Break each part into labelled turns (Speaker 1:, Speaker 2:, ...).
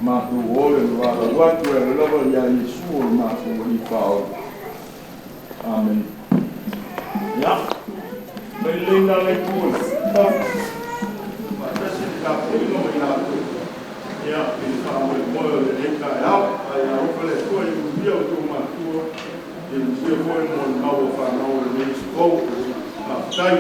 Speaker 1: Matou o le valaau atu e ala lava ia Iesu o le matou Alii Faaola. Amene. Ia, mai lelei lena itu o le faatasi le tapuaiga ma i latou, ia, i le faamoemoe o lenei taeao. Ae ia alofa le Atua ia manuia outou matua, ia manuia foi le molimau a fanau o lenei aso fou. Faafetai.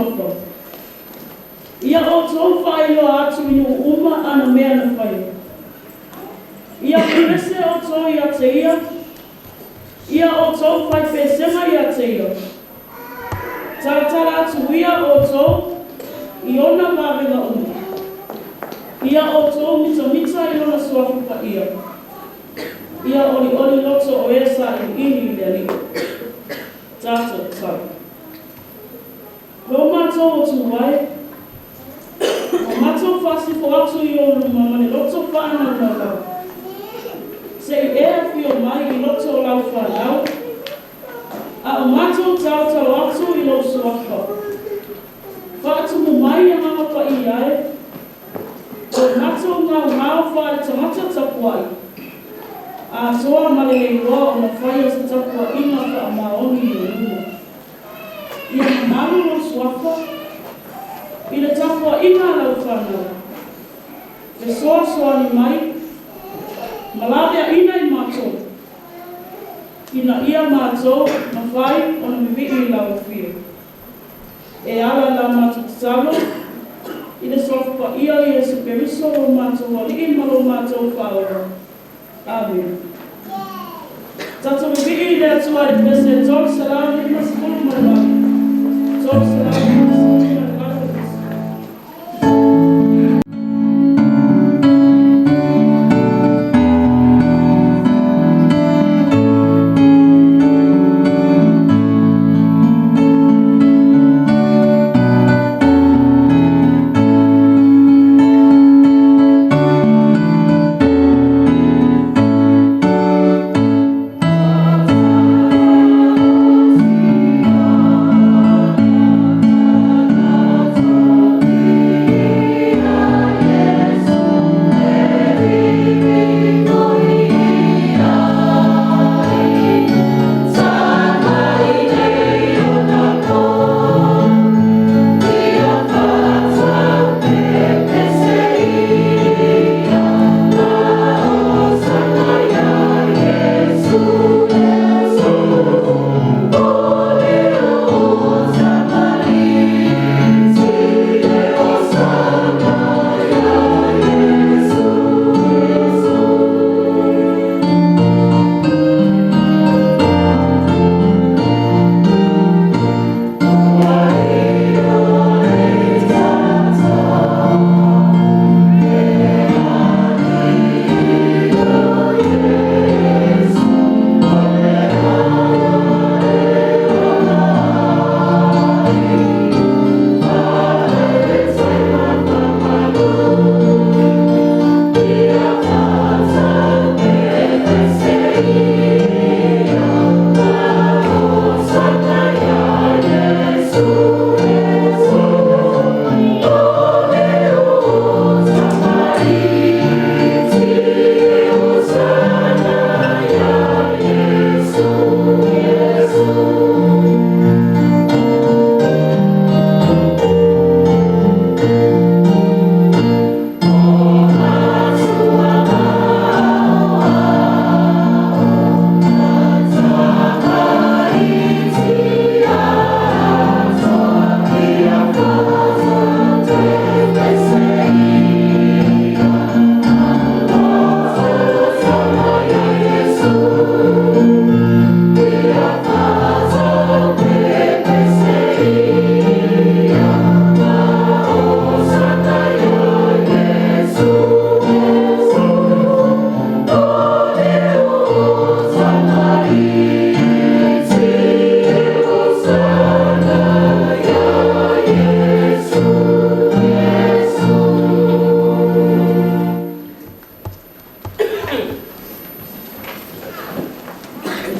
Speaker 2: suafa. Ia outou faailoa atu i nuu uma ana mea na faia. Ia pepese outou ia te ia, ia outou faipesega ia te ia. Talatala atu ia outou i ona vavega uma. Ia outou mitamita i lona suafa paia. Ia olioli loto o e sailiili i le Alii. Tatou tatalo. Lo matou Atua e, ua matou faasifo atu i ou luma ma le loto faanaunaulau, se i e afio mai i loto o lau fanau, a o matou talotalo atu i lou suafa. Faatumu mai Agaga Paia e, o matou gaogao faale-tagata tapuai, atoa ma le le iloa ona faia se tapuaiga faamaoni i ou luma. Ia mamalu lou suafa i le tapuaiga a lau fanau, fesoasoani mai ma laveaina i matou, ina ia matou mafai ona vivii i lau afio. E ala i la matou tatalo i le suafa paia o Iesu Keriso lo matou Alii ma lo matou Faaola. Amene. Tatou vivii i le Atua i le pese 358, 358 le pese.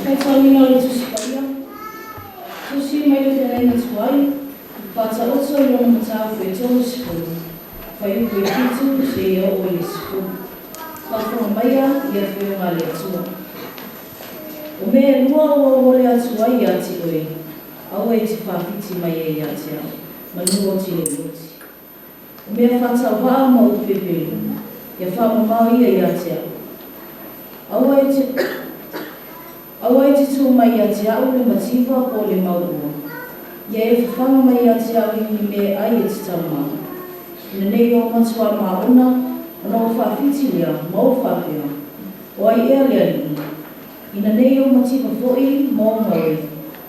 Speaker 3: Faitauina o le Tusi Paia, Tusi mai le Fetalaiga Tuai, Faataoto i lona mataupu e 30, fuaiupu e 7 seia oo i le 10. Faafofoga maia i Afioga a le Atua. O mea e lua ua ou ole atu ai ia te oe, aua e te faafiti mai ai ia te au, manu ou te le loti. O mea faatauvaa ma upu pepelo, ia faamamao ia ia te au. Aua e te, aua e te tu mai ia te au le mativa po o le maulua. Ia e fafaga mai ia te au i ni mea e ai e te taumama. Ina ne i ou matuā maona, ona ou faafiti lea, ma ou faapea, O ai ea le Alii? Ina ne i ou mativa foi ma ou gaoi,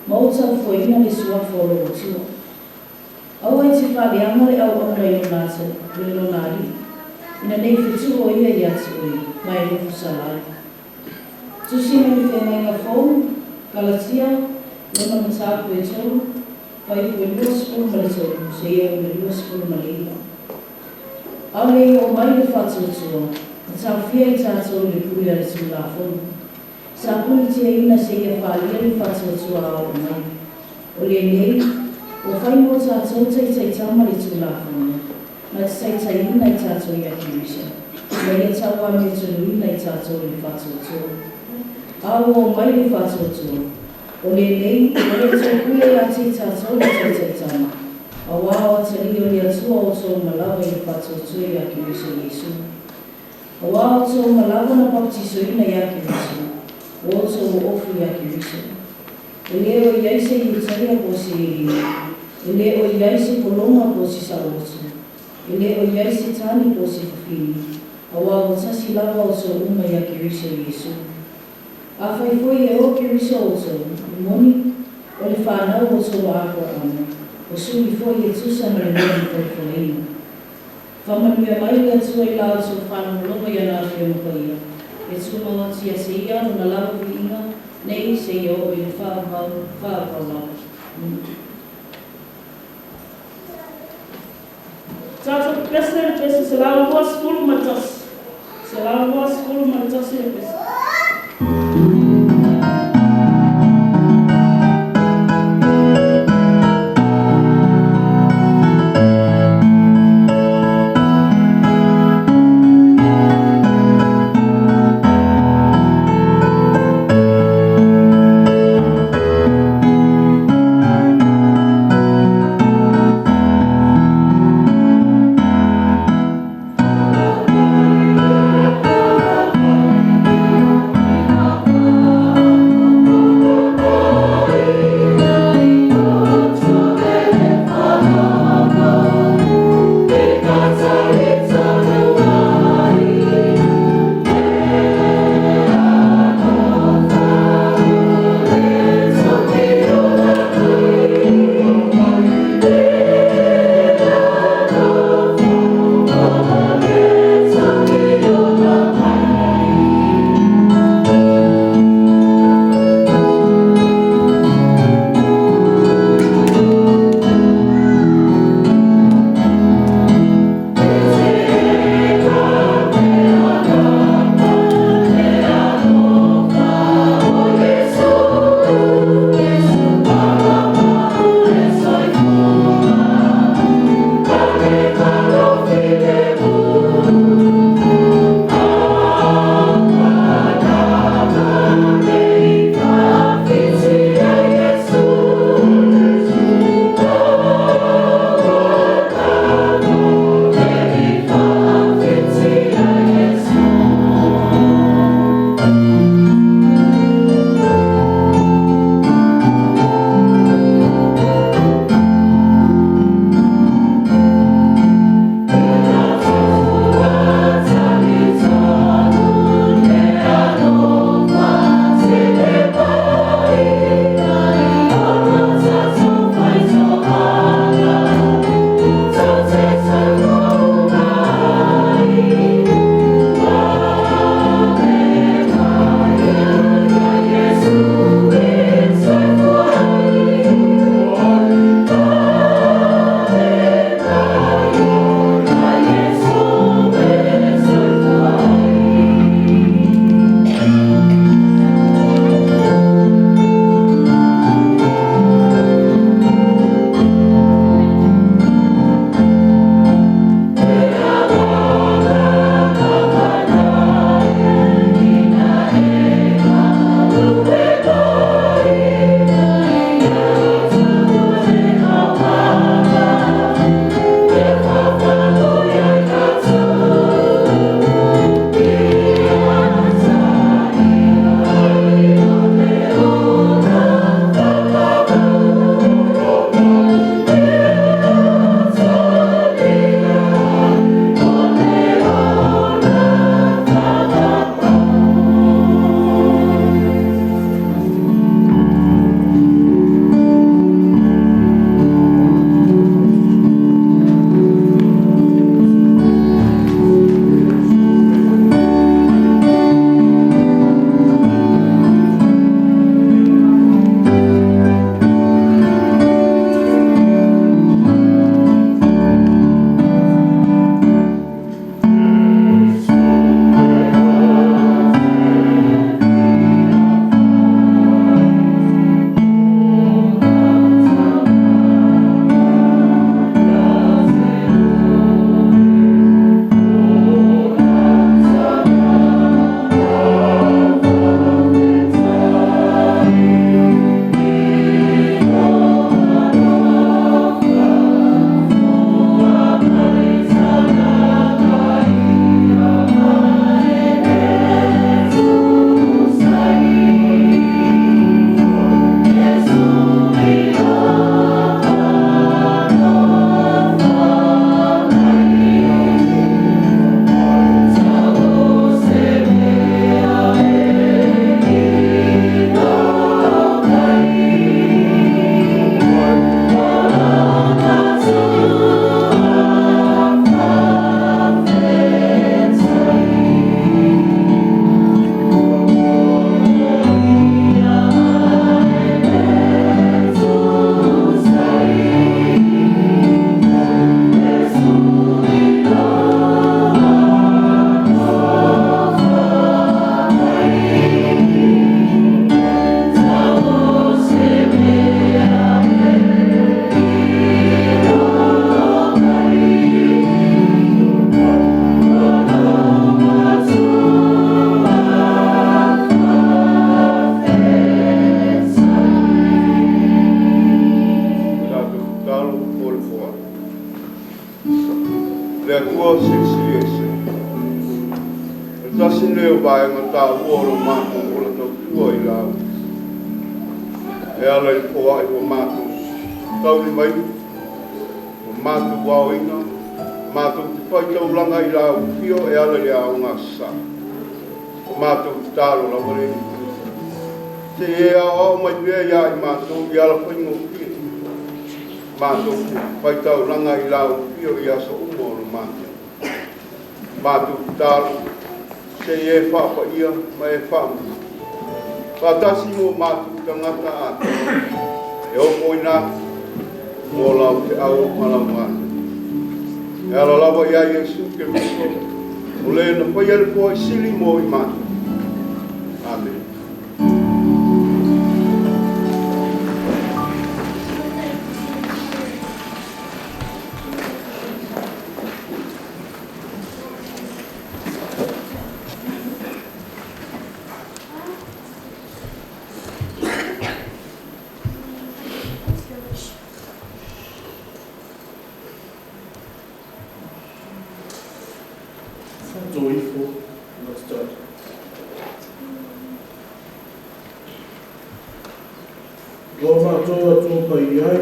Speaker 3: ma ou taufoeina le Suafa o lou Atua. Aua e te faaleaga le auauna i lona ata, i lona alii, ina ne i fetu'u o ia ia te oe, ma e nofo sala ai. Tusi mai le Feagaiga Fou, Kalatia, lona mataupu e tolu, fuaiupu e 23 seia oo i le 29. Aole i oo mai le faatuatua, na taofia i tatou i le pule a le Tulafono. Sa pulitiaina seia faaalia le faatuatua a oo mai. O lenei, ua fai mo tatou taitaitama le Tulafono, na te taitaiina i tatou ia Keriso, ina ia tauamiotonuina i tatou i le faatuatua. A ua oo mai le faatuatua, o lenei, ua le toe pule ia te i tatou le taitaitama, auā o atalii o le Atua outou uma lava i le faatuatua ia Keriso Iesu. Auā outou uma lava na papatisoina ia Keriso, ua outou oofu ia Keriso. E lē o i ai se Iutaia po o se Eleni, e lē o i ai se pologa po o se saoloto, e lē o i ai se tane po o se fafine, auā ua tasi lava outou uma iā Keriso Iesu. Afai foi e o Keriso outou, e moni, o le fanau outou a Aperahama, o suli foi e tusa ma le mea na folafolaina. Faamanuia mai le Atua i la outou faalogologo i ana Afioga Paia, e tumau atu ia te Ia lona lava viiga, nei seia oo i le faavavau, faavavau lava. Amene.
Speaker 2: Tatou pepese le pese 121. 121 le pese.
Speaker 1: Le Atua Silisili Ese. O le tasi lenei o vaega taua o lo matou ola tautua i lau e ala i le foai ua matou taulimaina, ua matou aoina, matou te faitaulaga i lau afio e ala i le aoga Aso Sa. O matou tatalo lava lenei, se i e aoao mai pea ia i matou i ala faigofie, matou te faitaulaga i lau afio i aso uma o lo matou. Matou tatalo, se i e faapaia ma e faamanuia faatasi mo matou tagata atoa e ofoina atu mo lau feau ma lau galuega. E ala lava ia Iesu Keriso, o le na faia le foai sili mo i matou. Amene.
Speaker 4: Faatoifo ma tatalo. Lo matou Atua paia e,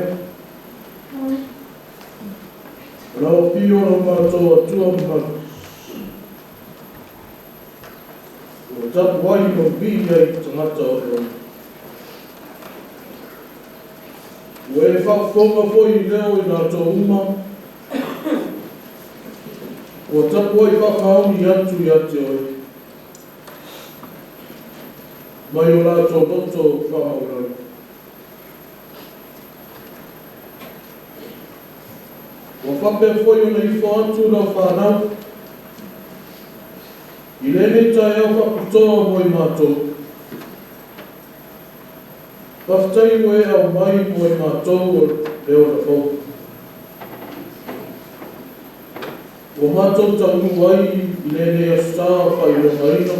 Speaker 4: o lau afio o lo matou Atua mamalu, ua tapuai ma vivii ai tagata o le ola. Ua e faafofoga foi i leo i latou uma, ua tapuai faamaoni atu ia te oe, mai o latou loto faamaualalo. Ua faapea foi ona ifo atu lau fanau i lenei taeao faapitoa mo i matou. Faafetai ua e aumai mo i matou o le ola fou. Ua matou taunuu ai i lenei Aso Sa faailogaina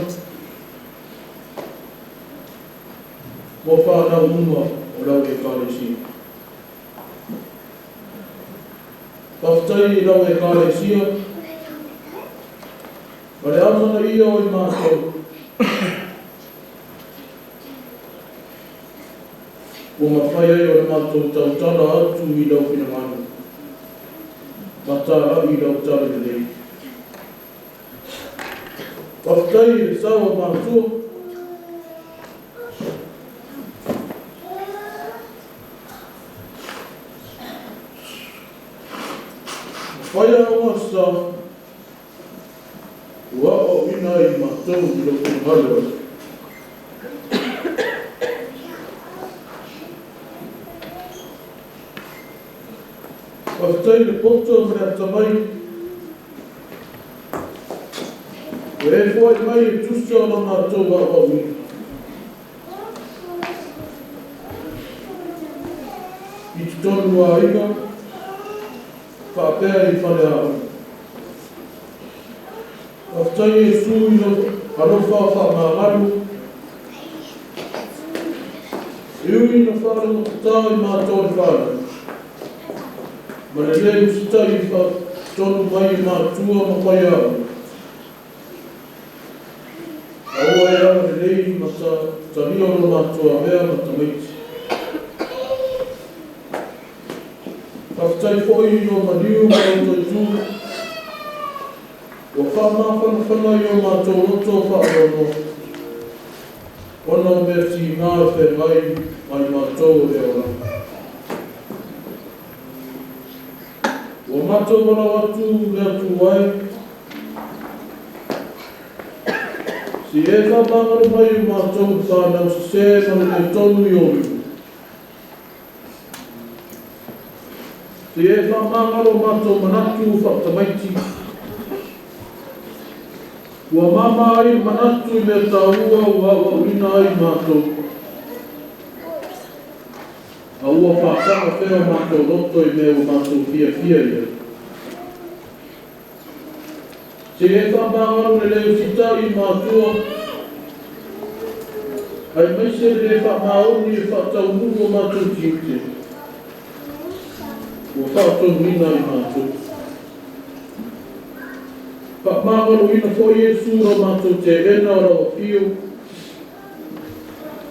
Speaker 4: mo fanau uma o lau Ekalesia. Faafetai i lau Ekalesia ma le amanaia o i matou. Ua mafai ai ona matou tautala atu i lau finagalo ma talai i lau talalelei. Faafetai i le sao o matua. Mafai aoga sa ua aoaoina ai matou i lou finagalo ai. Faafetai i le poto ma le atamai ua e foai mai e tusa o la matou aoaoina. I totonu o aiga, faapea i faleaoga. Faafetai Iesu i lou alofa faamagalo, e ui ina faalogotatā i matou le fanau, ma le lē usitai i faatonu mai e matua ma faiaoga. A ua e agalelei ma talia o lo matua mea ma tamaiti. Faafetai foi i o maliu ma o toetū, ua faamafanafana i o matou loto faanoanoa, ona o mea tigā e feagai ma i matou o le olaga. Ua matou valaau atu le Atua e, se i e faamagalo mai i matou le fanau sesē ma le le tonu i o lima. Se i e faamagalo matou manatu faatamaiti, ua mama ai le manatu i mea taua ua aoaoina ai matou, a ua faasaga pea o matou loto i mea ua matou fiafia i ai. Se i e faamagalo le lē usitai i matua, aemaise le lē faamaoni e faataunuu o matou tiute, ua faatonuina i matou. Faamagaloina foi Iesu lo matou teena o lau afio,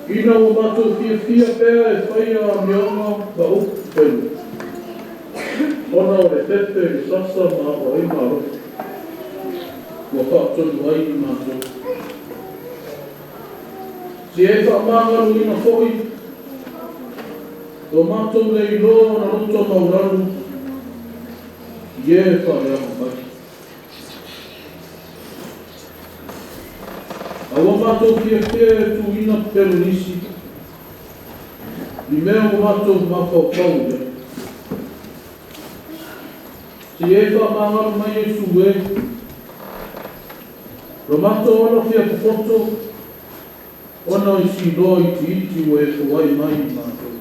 Speaker 4: ina ua matou fiafia pea e faia amioga ma upu pelu, ona o le fefe i le sasa ma aoaoina alofa, ua faatonu ai i matou. Se e faamagaloina foi, lo matou le iloa ona loto maulalu, i e faaleaga mai. A ua matou fiafia e tuuina pelu nisi, i mea ua matou mafaufau i ai. Se e faamagalo mai Iesu e, lo matou ola fia popoto, ona i siloa itiiti ua e foai mai i matou.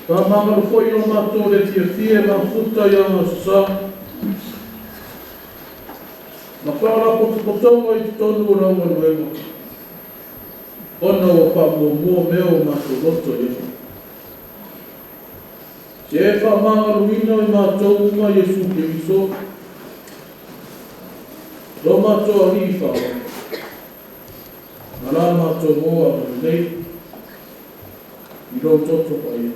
Speaker 4: Faamagalo foi lo matou le fiafia e mafuta i aga sasā, ma faalapotopotoga i totonu o lau galuega, ona ua faamuamua mea o matou loto i ai. Se e faamagaloina i matou uma Iesu Keriso, lo matou alii faaola, ma la matou moa agalelei i lou toto paia.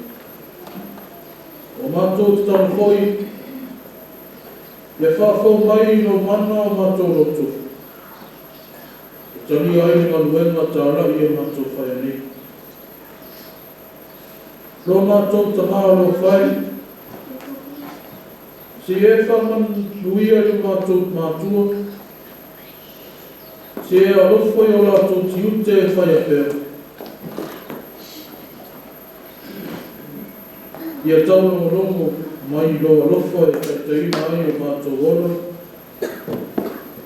Speaker 4: O matou tatalo foi, ia faafou mai i lou mana o matou loto, e talia ai le galuega talai e matou faia nei. Lo matou tamā alofa e, se e faamanuia i o matou matua, se e alofa i o latou tiute e faia pea. Ia taulogologo mai i lou alofa e taitaiina ai o matou ola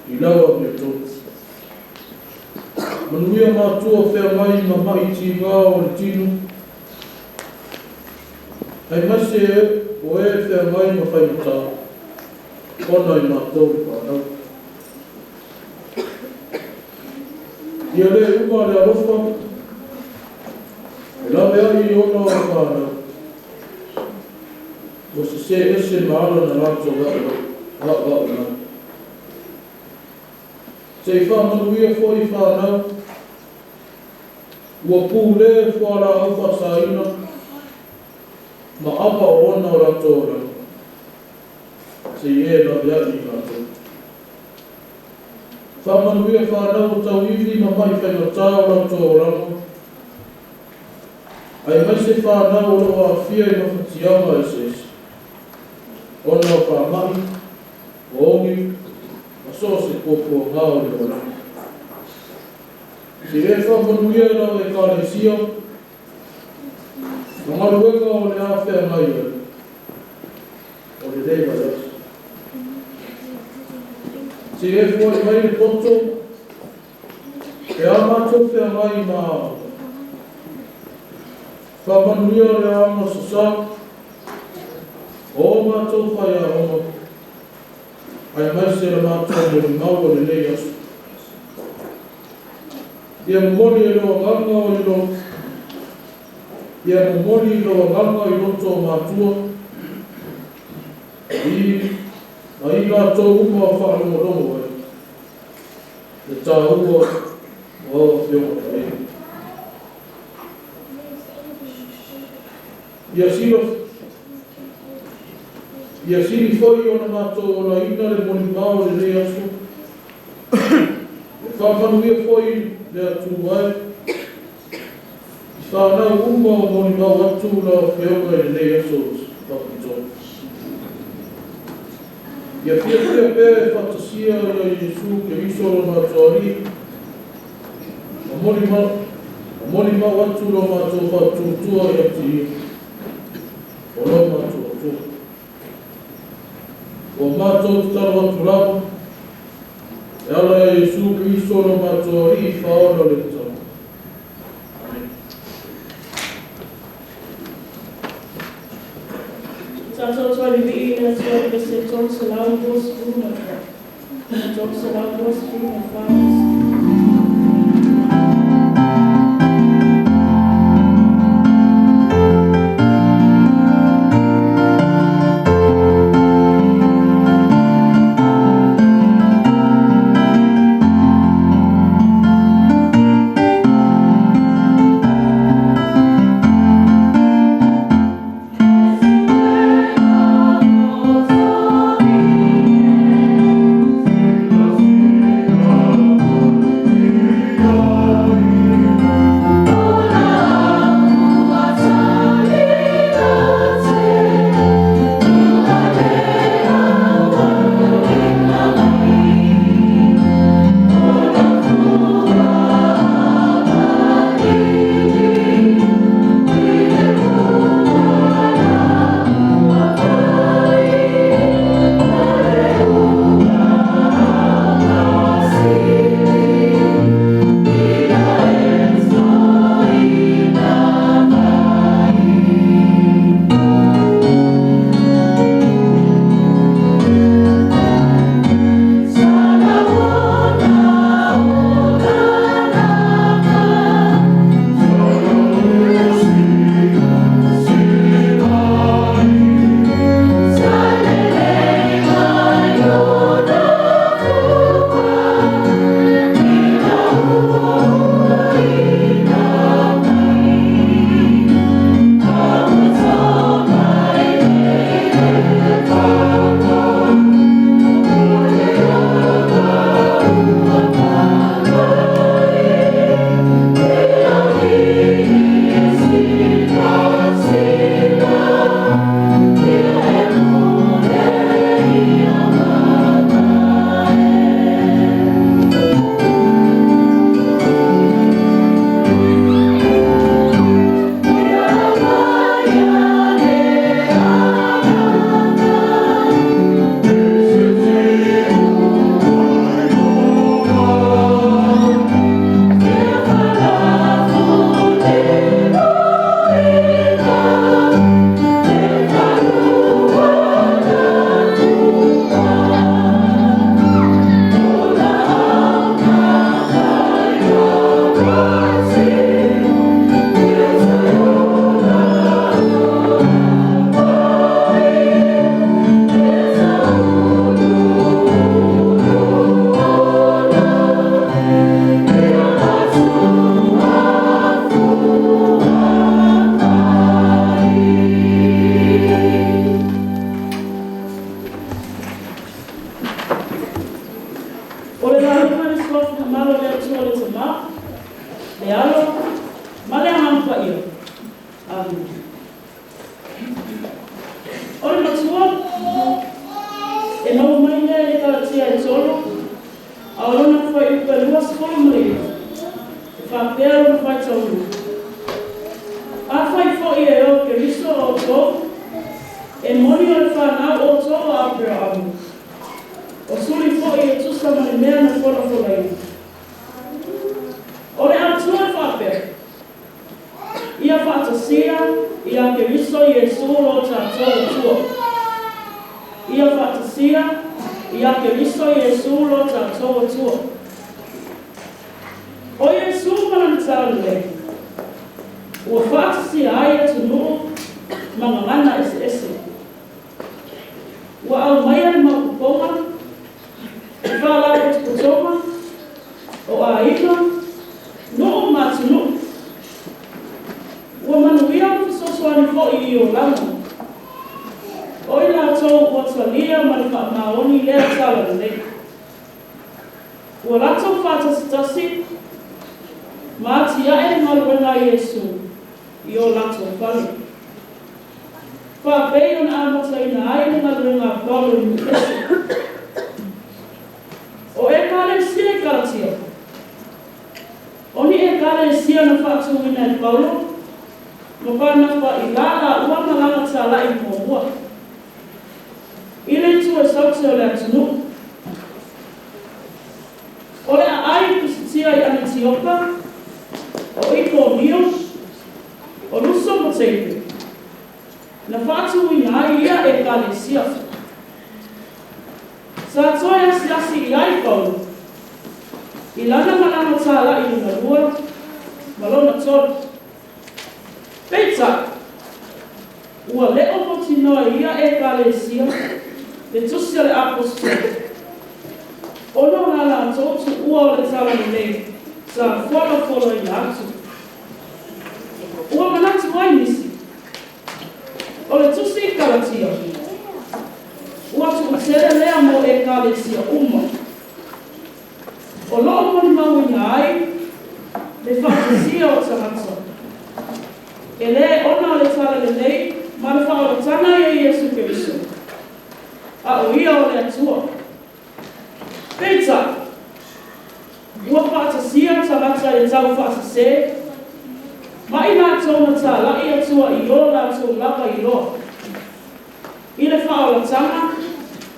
Speaker 4: i lau amiotonu. Manuia matua feagai ma mai tiga o le tino, aemaise o e feagai ma faigata, ona i matou le fanau. Ia le uma le alofa, e laveai i ona o fanau, ua sese ese ma ala na latou aoao mai. Se i faamanuia foi fanau, ua pule fualaau faasaina ma ava o ona o latou olaga, se i e laveai i latou. Faamanuia fanau o tauivi ma mai faigata o latou olaga, aemaise fanau o loo aafia i mafatiaga eseese, ona o faamai, o ogi, ma so o se puapuaga o le olaga. Se e faamanuia i lau ekalesia, ma galuega o le a feagai ai, o le le vaiaso. Se e foai mai le poto, e a matou feagai ma aoga. Faamanuia le aoga sasā, o matou faiaoga, aemaise le matou molimau o lenei aso. Ia momoli e lou agaga o i lo Ia momoli i lou agaga i loto o matua, i ma i latou uma o faalogologo ai, le taua o au afioga paia. Ia sili foi ona matou olaina le molimau o lenei aso. Ia faamanuia foi le Atua e, i fanau uma o molimau atu lau afioga i lenei aso faapitoa. Ia fiafia pea e faatasia ia Iesu Keriso lo matou Alii, ma molimau atu lo matou faatuatua ia te ia, o lo matou Atua. Ua matou tatalo atu lava, e ala ia Iesu Keriso lo matou Alii faaola le tatalo. Amene.
Speaker 2: Tatou toe vivii i le Atua i le verse 324. 324. Amene. O le matua e maua mai lea i le Kalatia e 3, a o lona fuaiupu e 29, e faapea lona faitauina. Afai foi e o Keriso outou, e moni o le fanau outou a Aperaamu, o suli foi e tusa ma le mea na folafolaina. O le Atua e faapea, ia faatasia ia Keriso Iesu lo tatou Atua. Ia faatasia ia Keriso Iesu lo tatou Atua. O Iesu ma lana talalelei, ua faatasia ai atunuu ma gagana eseese. Ua aumaia le maopoopoga, le faalapotopotoga, o aiga, nuu ma atunuu. Ua manuia ma fesoasoani foi i olaga o i latou ua talia ma le faamaoni lea talalelei. Ua latou faatasitasi ma atiae le galuega a Iesu i o latou fale. Faapei ona amataina ai le galuega a Paulo i nuu ese. O Ekalesia i Kalatia. O ni Ekalesia na faatuina e Paulo ma Paranapa i la laua malaga talai muamua i le itu e saute o le atunuu. O le aai i Pisitia i Anetioka, o Ikonio, o Luso ma Teipe, na faatuina ai ia Ekalesia. Sa toe asiasi i ai Paulo i lana malaga talai lona lua ma lona tolu. Peitai, ua le o mautinoa e ia Ekalesia le tusi a le Aposetolo, ona o la latou tuua o le talalelei sa folafolaina atu. Ua manatu ai nisi, o le tusi i Kalatia, ua tuutele lea mo Ekalesia uma, o lo o molimauina ai le faatasia o tagata, e lē ona o le talalelei ma le faaolataga ia Iesu Keriso, a o ia o le Atua. Peitai, ua faatasia tagata e taufaasese ma i latou na talai Atua i o latou lava iloa, i le faaolataga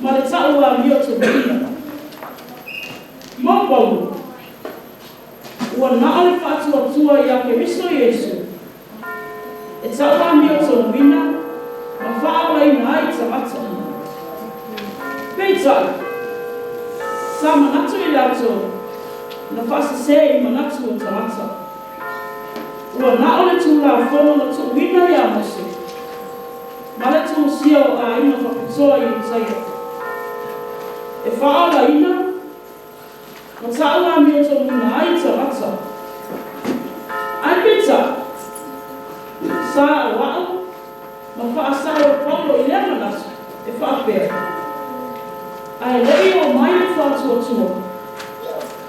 Speaker 2: ma le tau amiotonuina. Mo Paulo, ua na o le faatuatua ia Keriso Iesu e tau amiotonuina ma faaolaina ai tagata. Peitai, sa manatu i latou na faasese i manatu o tagata. Ua na o le Tulafono na tuuina ia Mose ma le tusia o aiga faapitoa i Utaia e faaolaina ma tau amiotonuina ai tagata. Ae peitai, sa auau ma faasao e Paulo i lea manatu e faapea, ae le'i o mai le faatuatua,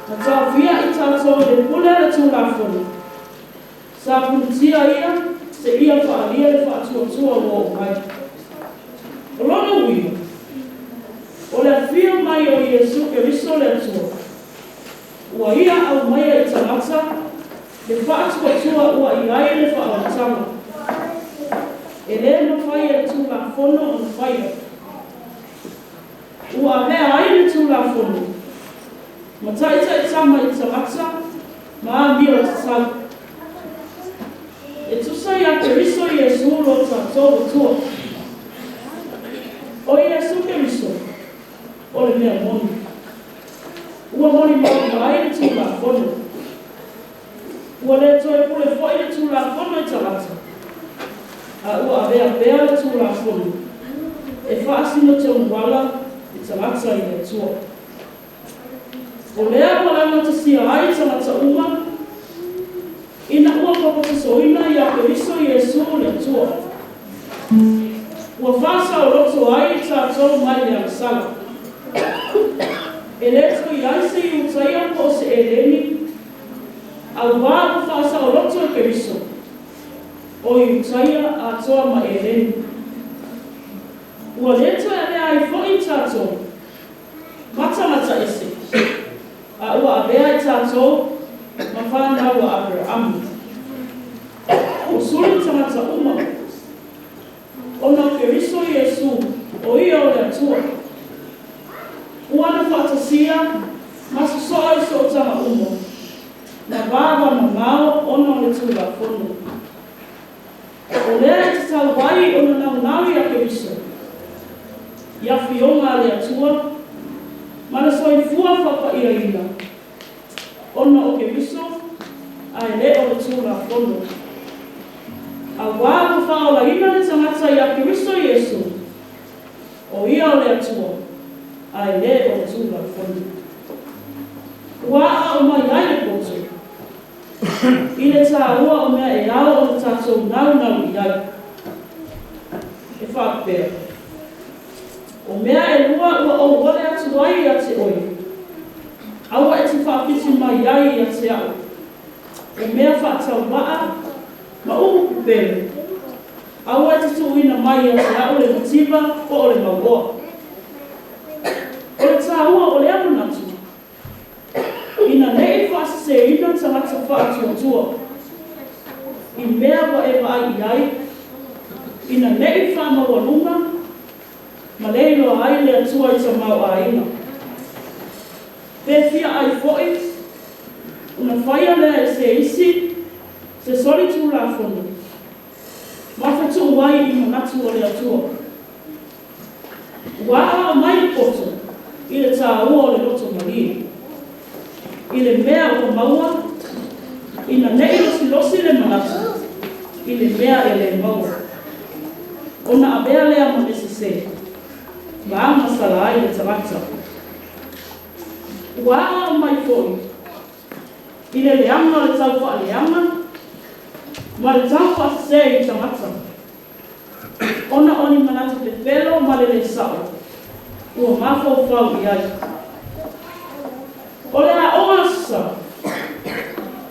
Speaker 2: na taofia i tatou i le pule a le Tulafono, sa pulutia ia seia faaalia le faatuatua ua oo mai. O lona uiga, o le afio mai o Iesu Keriso le Atua, ua ia aumaia i tagata le faatuatua ua i ai le faaolataga. E lē mafai e le Tulafono ona faia. Ua avea ai le Tulafono ma taitaitama i tagata ma amio tatau, e tusa ia Keriso Iesu lo tatou Atua. O Iesu Keriso o le mea moni, ua molimauina ai le Tulafono. Ua le toe pule foi le Tulafono i tagata, a ua avea pea le Tulafono e faasino tonuala i tagata i le Atua. O lea ua laugatasia ai tagata uma, ina ua papatisoina ia Keriso Iesu le Atua. Ua faasaoloto ai i tatou mai le agasala. E lē toe i ai se Iutaia po o se Eleni, auā ua faasaoloto e Keriso. O Iutaia atoa ma Eleni. Ua lē toe avea ai foʻi tatou ma tagata ese, a ua avea i tatou ma fanau a Aperaamu. O suli tagata uma, ona o Keriso Iesu, o ia o le Atua. Ua na faatasia ma sosoa i sootaga uma ma va mamao ona o le Tulafono. O lea e tatau ai ona naunau ia Keriso, i afioga a le Atua, ma le soifua faapaiaina, ona o Keriso, ae le o le Tulafono. Auā ua faaolaina le tagata ia Keriso Iesu, o ia o le Atua, ae le o le Tulafono. Ua aao mai ai le poto, i le tāua o mea e ao ona tatou naunau i ai. E faapea, O mea e lua ua ou ole atu ai ia te oe, aua e te faawhiti mai ai ia te au, o mea faatauvaa ma upu pepelo, aua e te tuuina mai ia te au le mativa po o le mauoa. O le tāua o lea manatu, ina nei faaseseina tagata faatuatua i mea ua e vaai i ai, ina nei faamaualuga ma le iloa ai le Atua i tamaoaiga. Pe fia ai foʻi, ona faia lea e se isi se solitulafono, ma fetuu ai i manatu o le Atua. Ua aao mai le poto i le tāua o le loto malie, i le mea ua maua, ina nei losilosi le manatu i le mea e lē maua, ona avea lea ma mea sesē, ma agasala ai le tagata. Ua aao mai foʻi i le leaga o le taufaaleaga ma le taufaasesē i tagata, ona o ni manatu pepelo ma le lē saʻo ua mafaufau i ai. O le aoga Aso Sa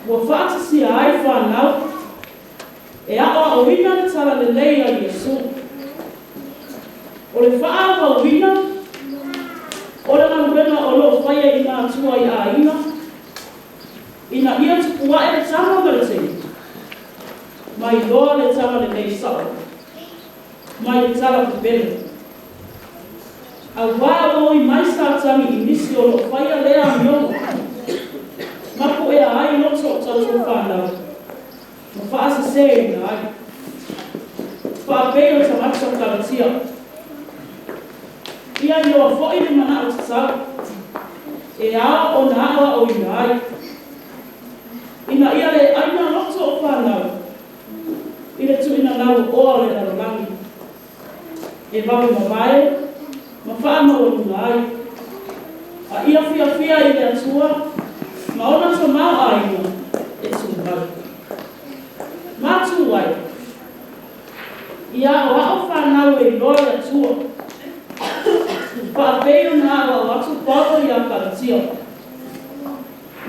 Speaker 2: ua faatasia ai fanau e aoaoina le talalelei a Iesu. O le faaauauina o le galuega o loo faia i matua i aiga, ina ia tupu ae le tama ma le teine, ma iloa le talalelei saʻo mai le tala pepelo. Auā ua ui mai Satani i nisi o loo faia lea amioga, ma puea ai loto o tatou fanau, ma faasesēina ai, faapei o tagata Kalatia. Ia iloa foʻi le manaʻo tatau e ao ona aoaoina ai, ina ia le aina loto o fanau i le tuuina lauoa o le lalolagi, e vave mavae ma faamaualuga ai, a ia fiafia i le Atua ma ona tamaoaiga e tumau. Matu ai, ia aoao fanau e iloa le Atua, faapei ona aoao atu Paulo iā Kalatia.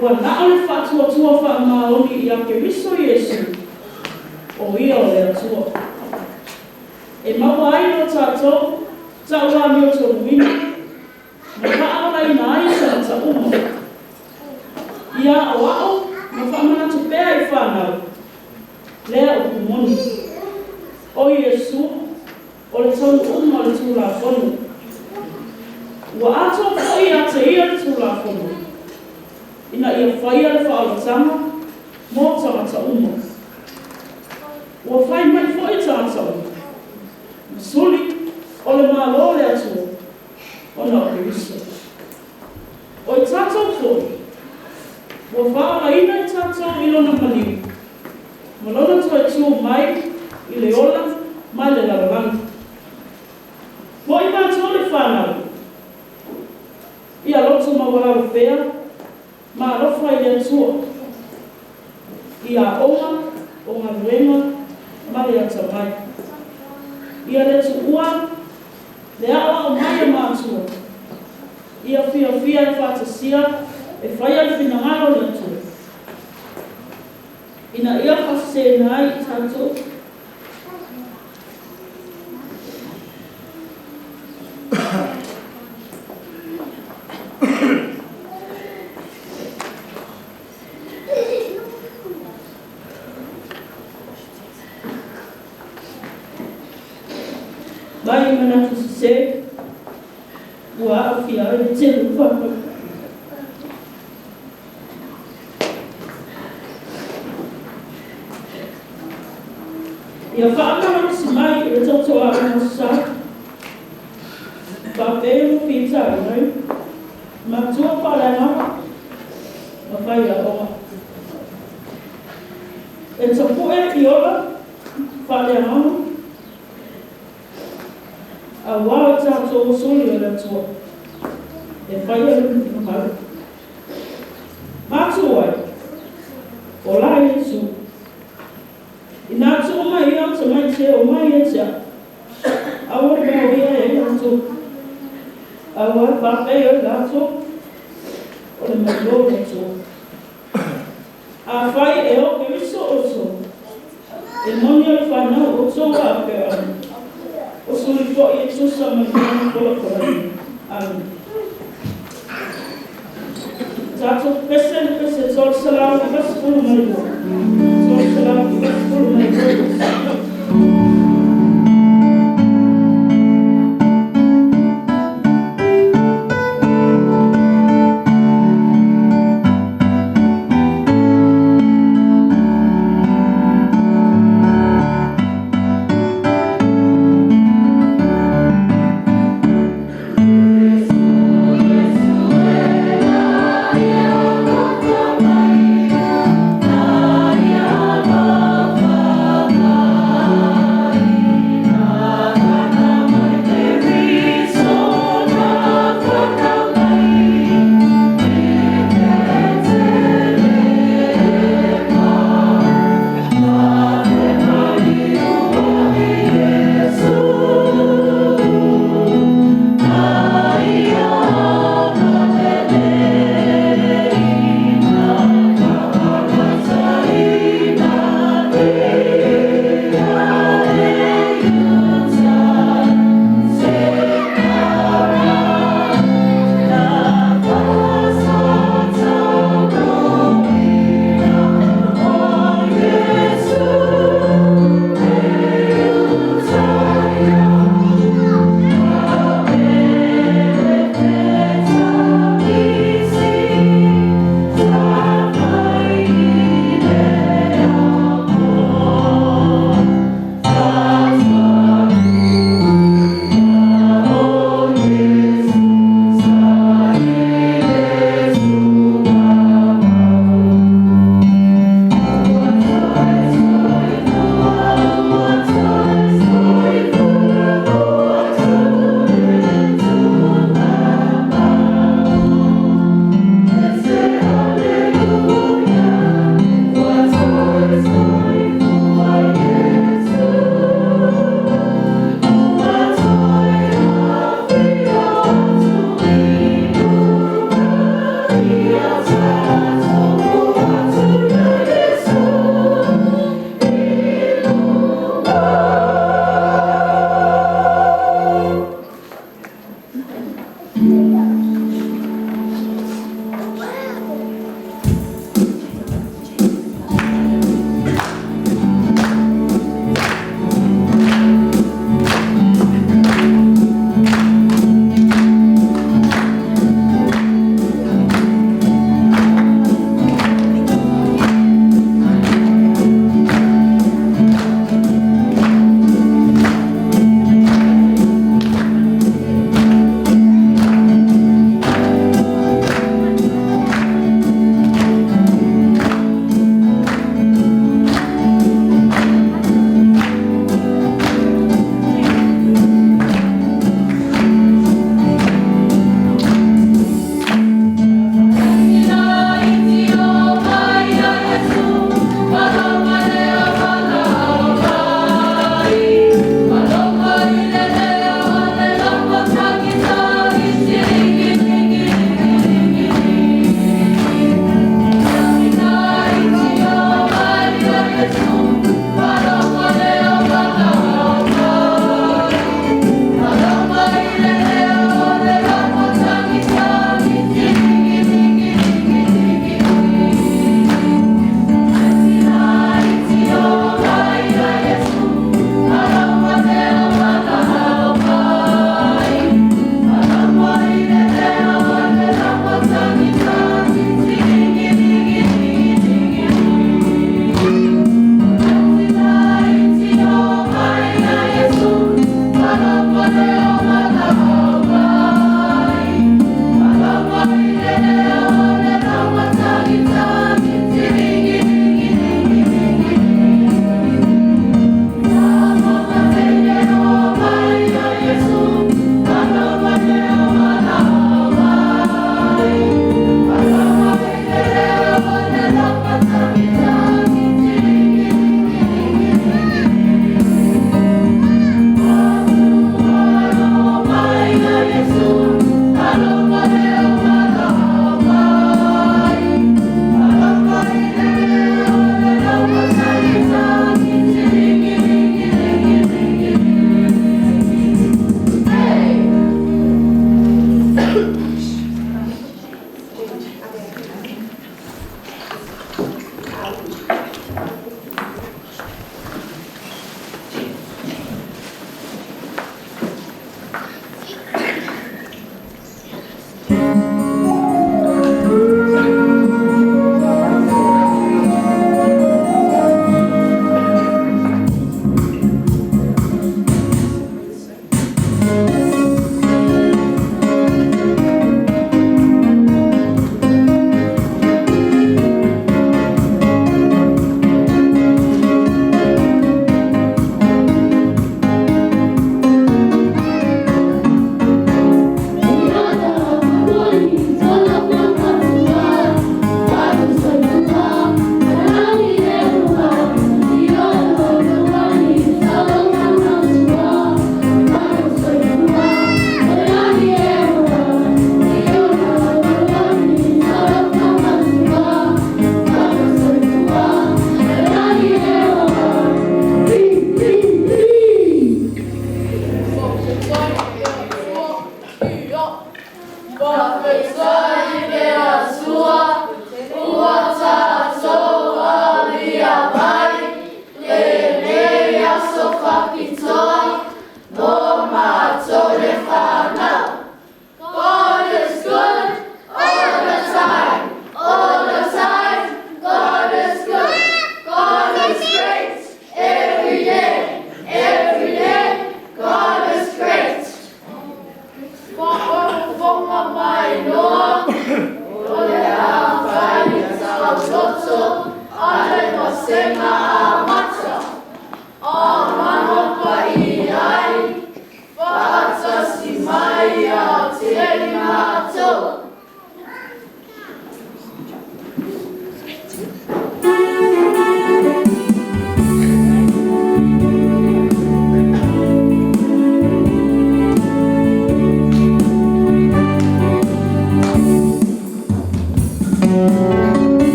Speaker 2: Ua na o le faatuatua faamaoni ia Keriso Iesu, o ia o le Atua. E maua ai lo tatou tauamiotonuina ma faaolaina ai tagata uma. Ia aoao ma faamanatu pea i fanau lea upu moni. O Iesu o le taunuuga o le Tulafono. Ua atoa foʻi ia te ia le Tulafono, ina ia faia le faaolataga mo tagata uma. Ua fai mai foʻi tagata uma, ma suli o le Mālō o le Atua ona o Keriso. O i tatou foʻi, ua faaolaina i tatou i lona maliu, ma lona toe tū mai i le ola mai le lalolagi. Foʻi matou le fanau, ia loto maualalo pea ma alofa i le Atua, i aoga o galuega ma le atamai. Ia le tuua le aoao mai a matua, ia fiafia e faatasia e faia le finagalo o le Atua, ina ia faasesēina ai i tatou. Mai manatu sesē ua aafia ai le tele o fanau. Ia faamalolosi mai i le tautoaluga o sa, faapea ma fitaina ai, matua faaleagaga ma faiaoga. E tapu'e i ola faaleagaga, auā o tatou o suli o le Atua, e faia le finagalo. Matu ai, o la Iesu, ina tuu mai ia o tamaiti e omai ia te a'u, aua le vaoia e latou, auā e faapea ai latou o le Malo o le Atua. Afai e o Keriso outou, e moni o le fanau o outou a Aperamo, o suli foi e tusa ma le mana folafolaina. Amene. Tatou pese le pese 392. 392.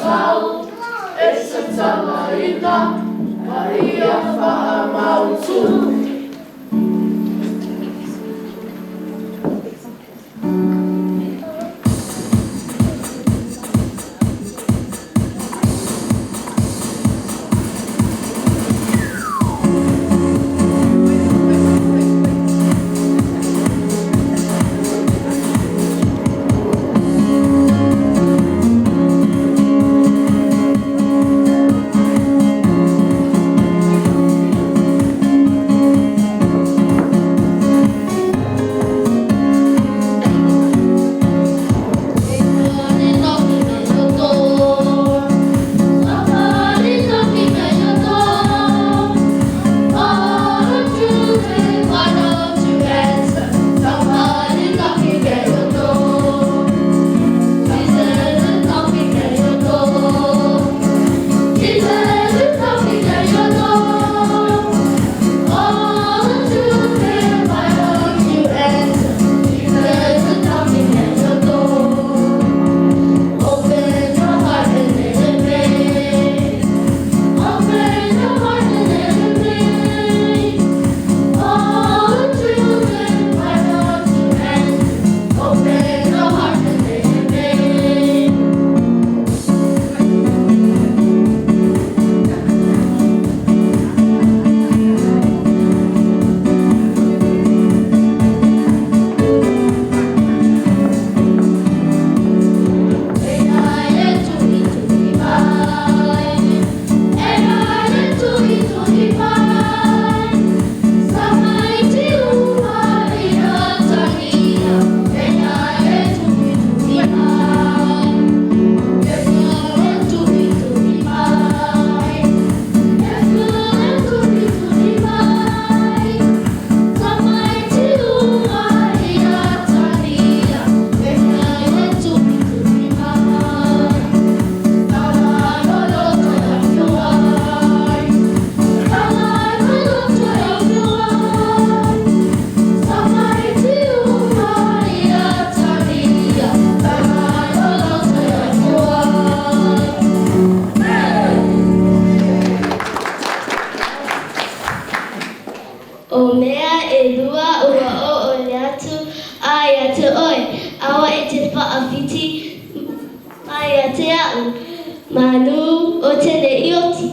Speaker 5: Sau e tatalaina ma ia faamautu.
Speaker 6: O mea e lua ua o o le atu a ia te oe, aua e te whaawhiti mai a te au, manu o te le ioti.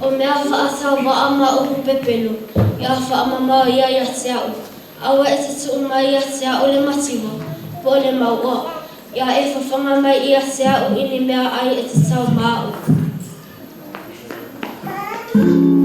Speaker 7: O mea whaatau ma upu pepelo, ia whaamamao ia ia te au. Aua e te tuu mai ia te au le matiwa, po le mau o. Ia e whawhanga mai ia te au i ni mea ai e te tau maau.
Speaker 5: Somebody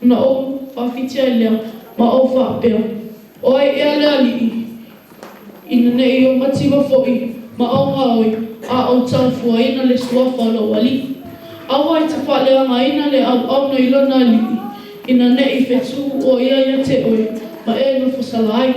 Speaker 5: Ona ou faafiti ai lea ma ou faapea, “O ai ea le Alii?” Ina ne i ou mativa foi ma ou gaoi, a ou taufuaina le suafa o lou Alii. Aua e te faaleagaina le auauna i lona Alii, ina ne i fetu o ia ia te oe, ma e nofosala ai.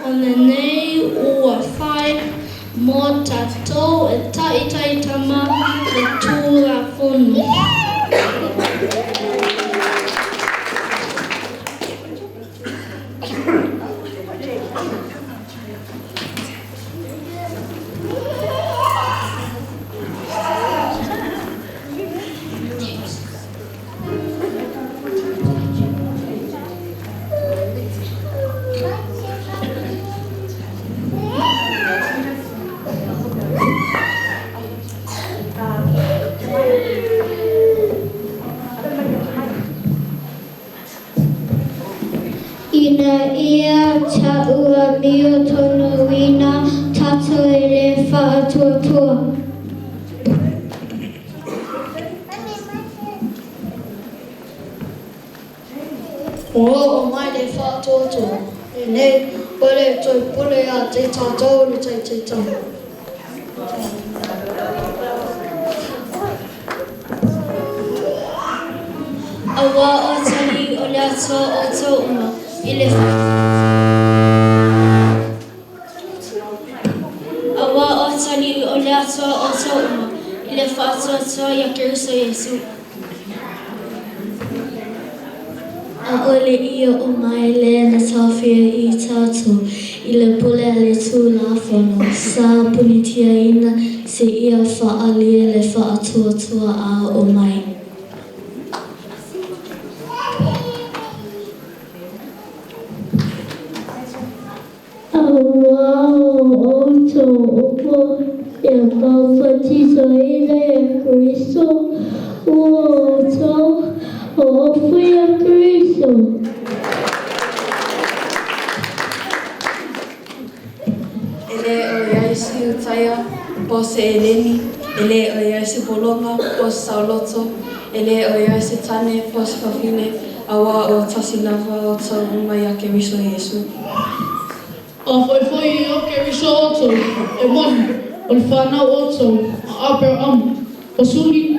Speaker 6: O lenei ua fai mo tatou e taitaitama le Tulafono. Ina ia ta'u amio tonuina tatou e le faatuatua.
Speaker 8: Ua oo mai le faatuatua, lenei ua le toe pule ia te tatou le taitaitama.
Speaker 7: Auā o atalii o le Atua outou uma i le Auā o atalii o le Atua outou uma i le faatuatua ia Keriso Iesu.
Speaker 6: ʻAʻole i oo mai le na taofia i tatou i le pule a le Tulafono, sa punitiaina seia faaalia le faatuatua a oo mai. Auā o outou ua ia paupatisoina ia Keriso, ua outou o ofo ia Keriso.
Speaker 7: Po o se Eleni, e lē o i ai se pologa, po o se saoloto, e lē o i ai se tane, po o se fafine, auā ua tasi lava outou uma iā Keriso Iesu.
Speaker 5: Afai foi e o Keriso outou, e moni, o le fanau outou a Aperaamu, o suli,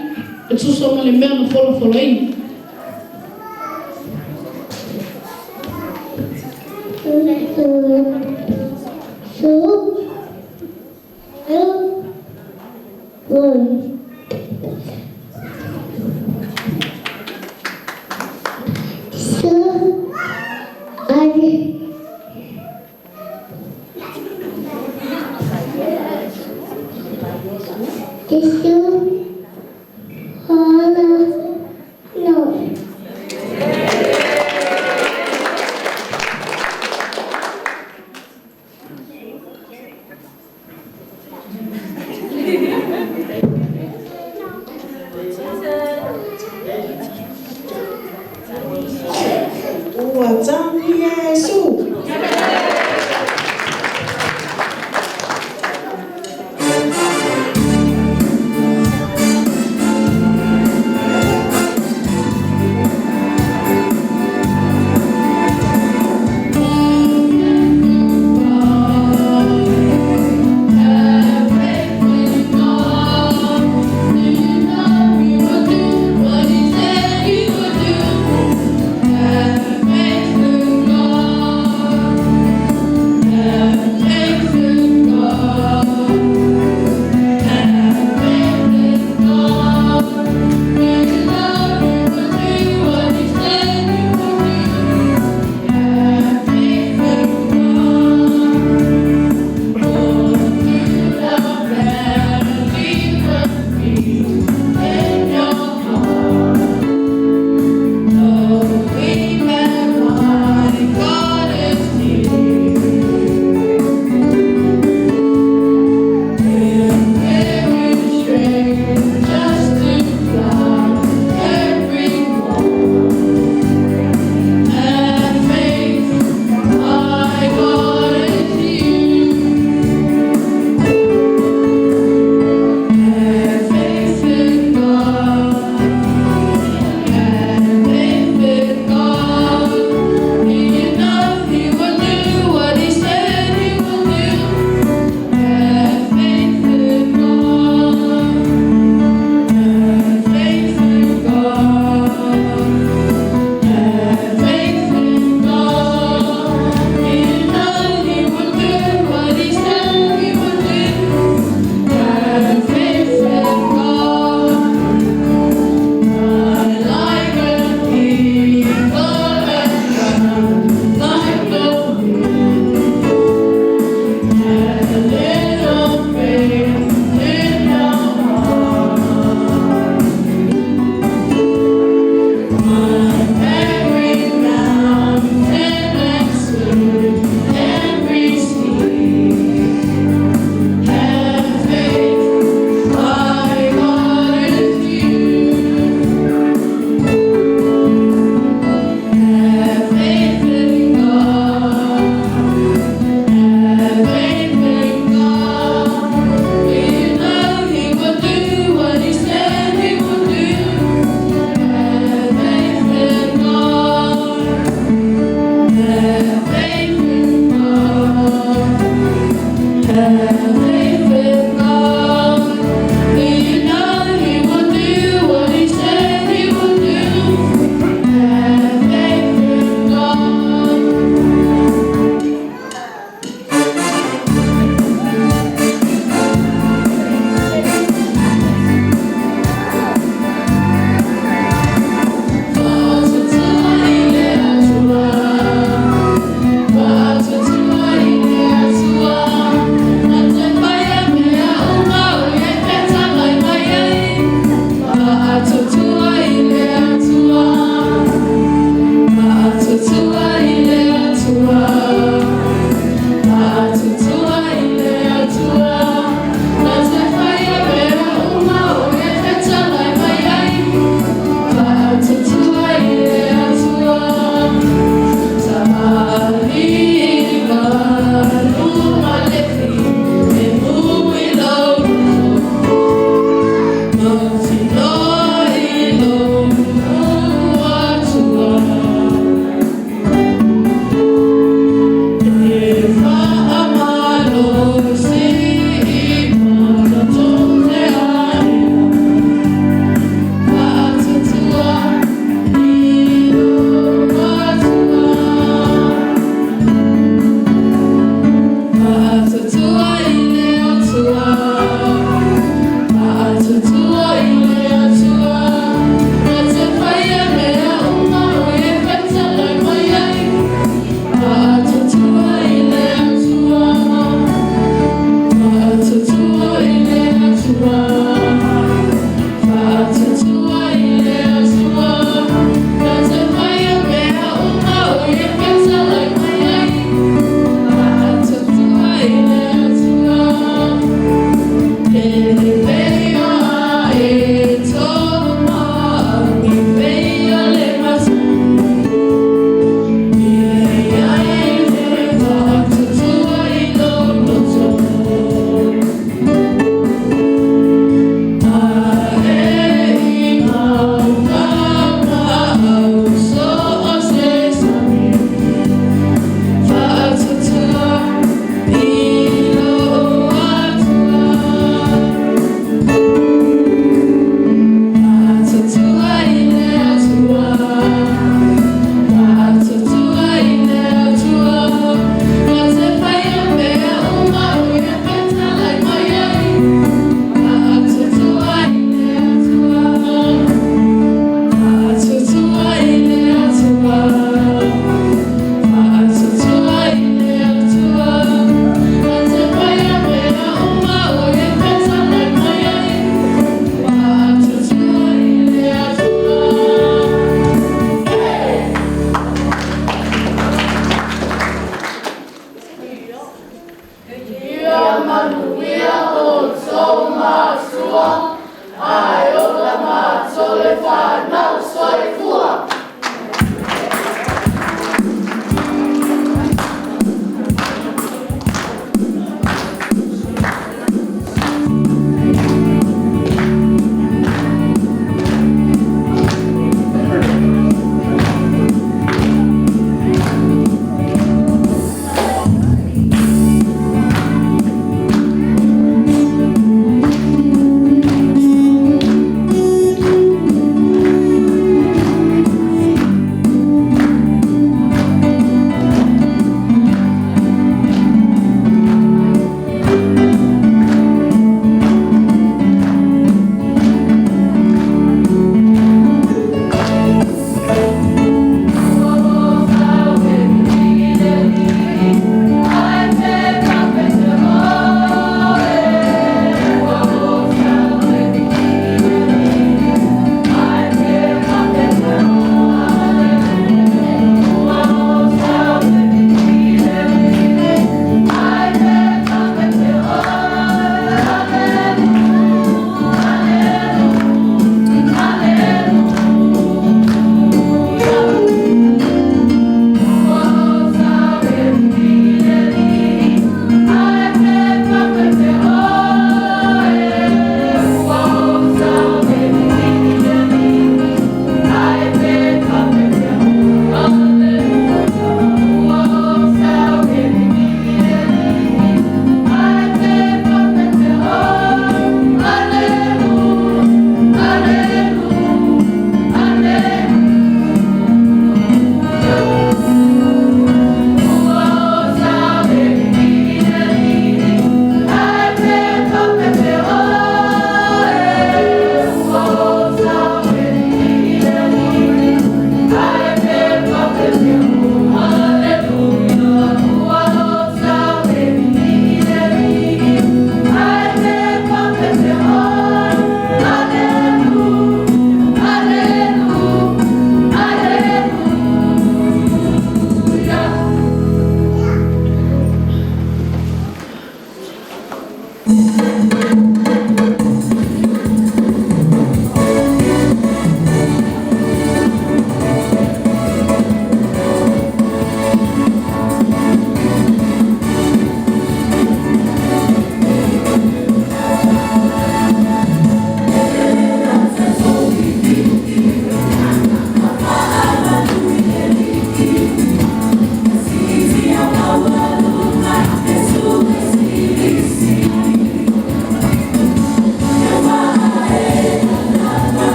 Speaker 5: e tusa ma le mea na folafolaina.
Speaker 9: Ua tagi Iesu.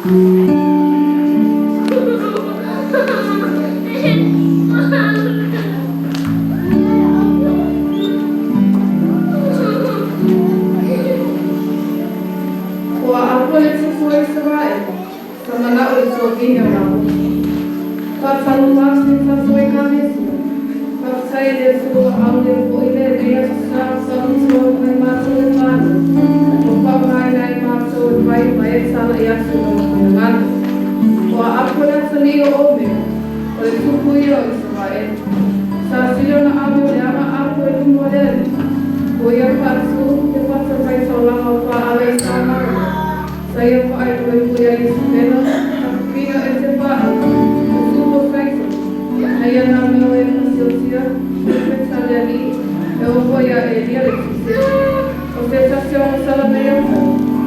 Speaker 10: Ua apo le Tupu o Isaraelu, sa mana'o i le tovine o Naboto. Faatalofa atu i le tatou Ekalesia. Faafetai i le Atua ua aulia foi lenei aso sa faapitoa mo i matou le Malo, ua faaaogaina ai matou e fai ma e talai atu i Lona finagalo. Ua apo le atalii o Omea, o le tupu ia o Isaraelu. Sa sili ona ave o le aga apo i luma o le Alii, ua ia faatu le fatafaitaulaga o Paala i Samaria, sa ia faailoa ifo ia Isabela, a pipina e te Paala, le tupu o Saitona, na ia naunau ai e fasiotia perofeta a le Alii, e oo foi ia Elia le Tisete. O se tasi o agasala na ia fai,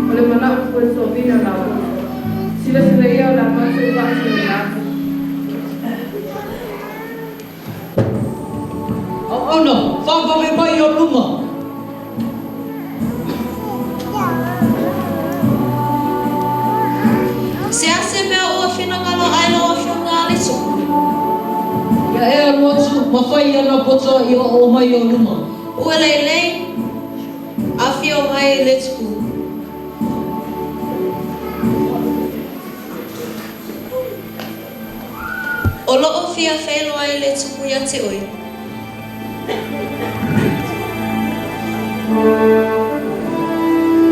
Speaker 10: o le mana'o fua i le tovine o Naboto. Silasila ia o le a matou faatuina atu.
Speaker 11: Auauna, faavave mai i ou luma.
Speaker 5: Se a se mea ua finagalo ai lau Afioga a le Tupu?
Speaker 11: Ia e alu atu ma fai ia Napota i oo mai i ou luma.
Speaker 5: Ua lelei, afio mai le Tupu. O lo'o fia feiloai le Tupu ia te oe.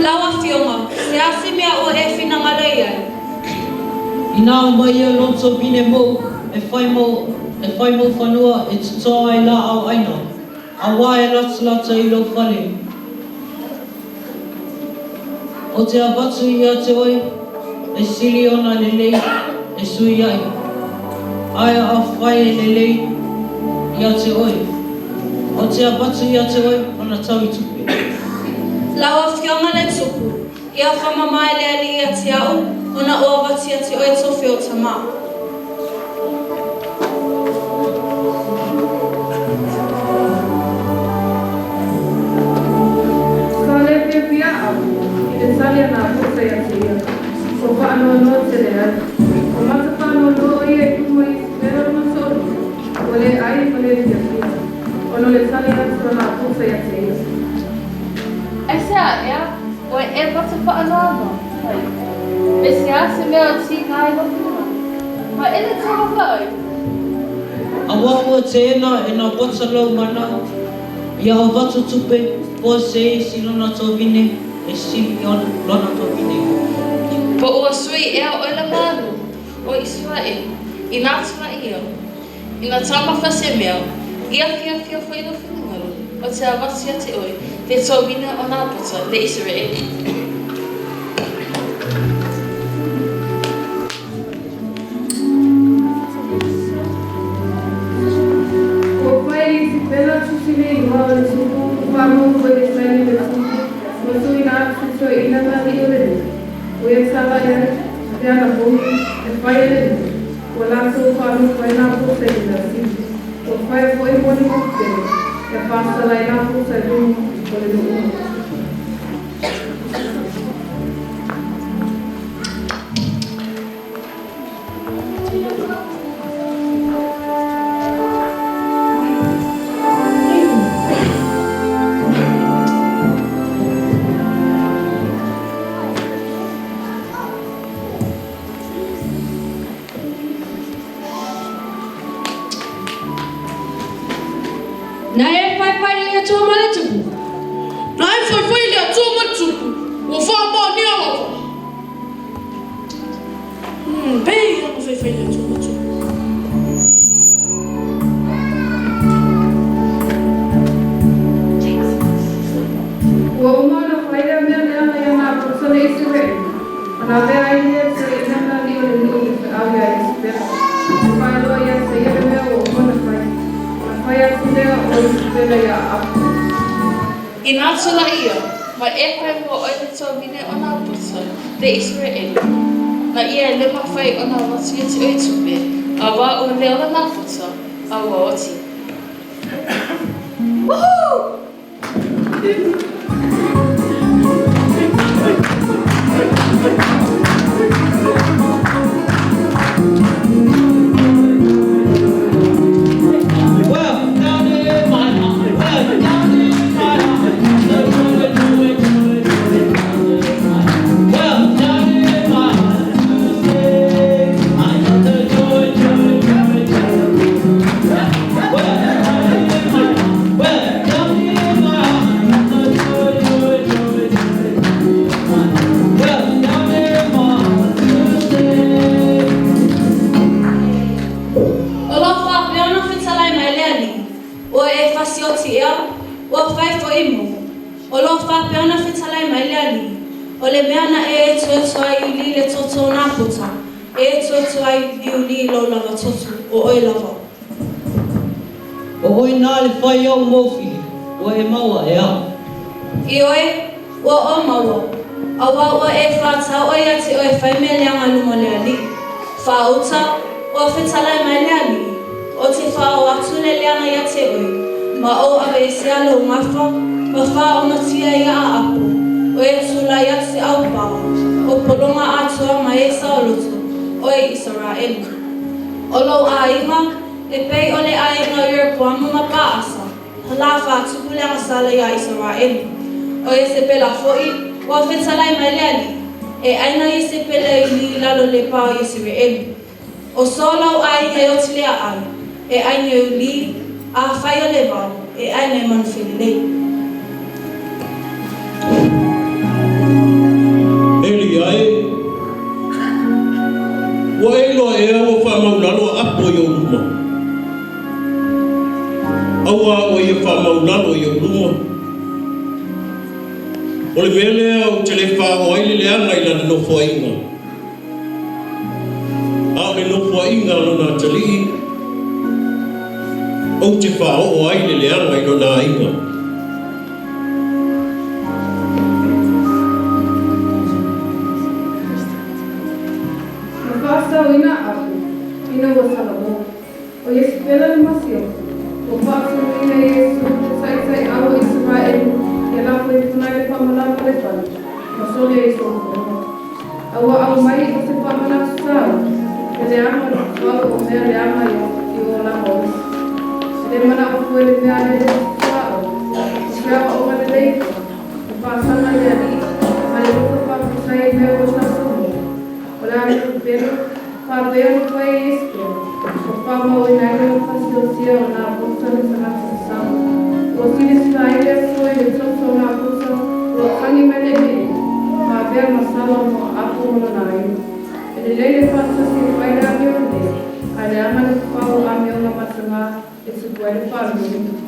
Speaker 5: Lau Afioga, se a se mea ua e finagalo i ai?
Speaker 11: Inā aumai ia lou tovine mou e fai mau e fai mau fanua e tutao ai laau aina, auā e latalata i lou fale. O te avatu ia te oe, e sili ona lelei e sui ai, ae afai e lelei ia te oe, o te avatu ia te oe ona tau i tupe.
Speaker 5: Lau Afioga le Tupu, ia whamamae le alii ia te a'u, ona o avati ia te oe tofe o tamā.
Speaker 10: Sa le fiafia au i le tali a Napota ia te ia, ua faanoanoa tele ai. Ua mata faanoanoa o ia i luma o Isabela lona toalua, ua le ai ma le fiafia, ona o le tali atu a Napota ia te ia.
Speaker 5: Aisea ea Ua e mata faanoanoa mai, me se a se mea o tīgā i lou finagalo, ma e le tauafa ai.
Speaker 11: Aua ua teena e na pota lou manao, ia avatu tupe po se isi lona tovine e sili i lona tovine.
Speaker 5: Po ua sui ea oe le Malo o Isaraelu i nā tulaʻi ia, Ina taumafa se mea, ia fiafia foi lou finagalo, o te avatu ia te oe te tovine o Napota le Isaraelu.
Speaker 10: Ua fai e Isipela tusi le igoa o le tupu, ua faamau foi le saini o le tupu, ma tuuina atu i toeaiina ma alii o le nuu. Ua ia talai ai le anapogi e fai e le nuu. Ua latou faanofo ai Napota i le measili. Ua faia foi moni pepelo ia faasala ai Napota i luma o le nuu uma.
Speaker 5: Na e faifai i le Atua ma le Tupu.
Speaker 12: Na e faifai i le Atua ma le Tupu, ua faamaonia lava. Pei ona faifai i le Atua ma le Tupu.
Speaker 10: Ua uma ona fai lea mea leaga ia Napota le Isaraelu, ona avea ai lea e toeaiina ma alii o le nuu i le feau iā Isabela, e faailoa ia te ia le mea ua uma ona fai. Ona fai atu lea o Isabela iā Ahapu.
Speaker 5: Inā tulaʻi ia, ma e fai mua oe le tovine o Napota le Isaraelu, na ia e le mafai ona avatu ia te oe tupe, auā ua le ola Napota, a ua oti. Woohoo!
Speaker 7: O le mea na e etoeto ai iulī le toto o Napota, e etoeto ai iulī i lou lava toto, o oe lava.
Speaker 11: O oe nā le fai au mōfili, ua e maua e au.
Speaker 7: Ioe, ua ou maua, auā ua e whātao ia te oe whai mea leaga i luma o le alii. Whāuta, ua fetalai mai le alii, o te whaao atu le leaga ia te oe, ma ou aveesea lou gafa, ma faaomatia ia aapo, o e tulai atu se aupaga, o pologa atoa ma e saoloto, oe Isaraelu. O lou aiga, e pei o le aiga o Ieropoamo ma Paasa, la faatupu le agasala iā Isaraelu. O Iesepela foi, ua fetalai mai le alii, e aina Iesepela i li i lalo le pa o Iesereelu. O so lou aiga e oti lea ai, e aina e uli, afai o le vao, e aina e manufelelei.
Speaker 13: Elia e, ua e iloa ea ua faamaulalo a Apo i ou luma? Auā ua ia faamaulalo i ou luma. O le mea lea ou te le faaoo ai le leaga i lana nofoaiga, a o le nofoaiga a lona atalii, ou te faaoo ai le leaga i lona aiga.
Speaker 10: Na faasaoina Apo ina ua Salomō. O Iesepela le masiofo, ua faatumuina e Iesu le taitaiau o Isaraelu ia lafo ifo nai le faamalama le fale, ma soli ai sona fanua. A ua aumai o se faamanatu taua, le leaga o le fafau o mea leaga i olaga o isi. E le manao fua le mea a le le sao, o se aoaoga lelei foi, e faasaga i le Alii ma le loto faafetai i mea ua tatou maua. O le a le pepelo, faapea ona fai e Iesepele, ua faamauina ai lona fasiōsia o Napota le tagata sasao. Ua silasila ai le Atua i le toto o Napota ua tagi mai le ee, ma avea ma sala mo Aapo ma lona aiga. E lelei le faatasi e fai le amio lelei, ae leaga le fafau o amioga matagā e tupu ai le faaluuluga.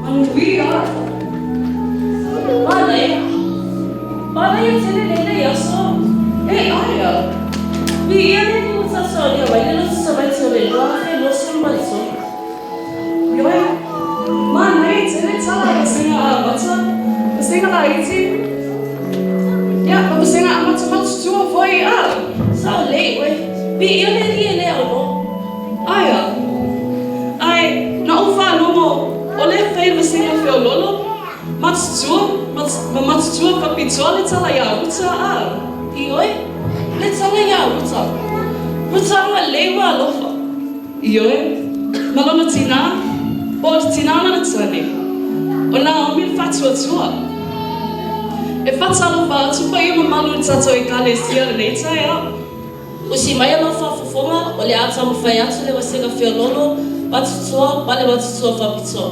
Speaker 2: Manuia! Manaia! Manaia tele lenei aso! E aea! Viia le Alii ua tausaolia mai le loto savaiti o le 2023.
Speaker 14: Ioe, manaia tele tala a vasega amata, vasega laiti, ia, ma vasega amata matutua foi a.
Speaker 2: Sao lelei oe, viia le Alii e le aono.
Speaker 14: Aea, ae na ou faalogo o lea e fai vasega feololo, matutua, ma matutua faapitoa le tala iā Ruta a.
Speaker 2: Ioe, le tala iā Ruta. Ruta agalelei ma alofa.
Speaker 14: Ioe, ma lona tinā, po o le tinā o lana tane, o Naomi le faatuatua. E faatalofa atu paia mamalu i le tatou Ekalesia lenei taeao.
Speaker 2: Usi mai lau faafofoga, o le a taumafai atu le vasega feololo, matutua ma le matutua faapitoa.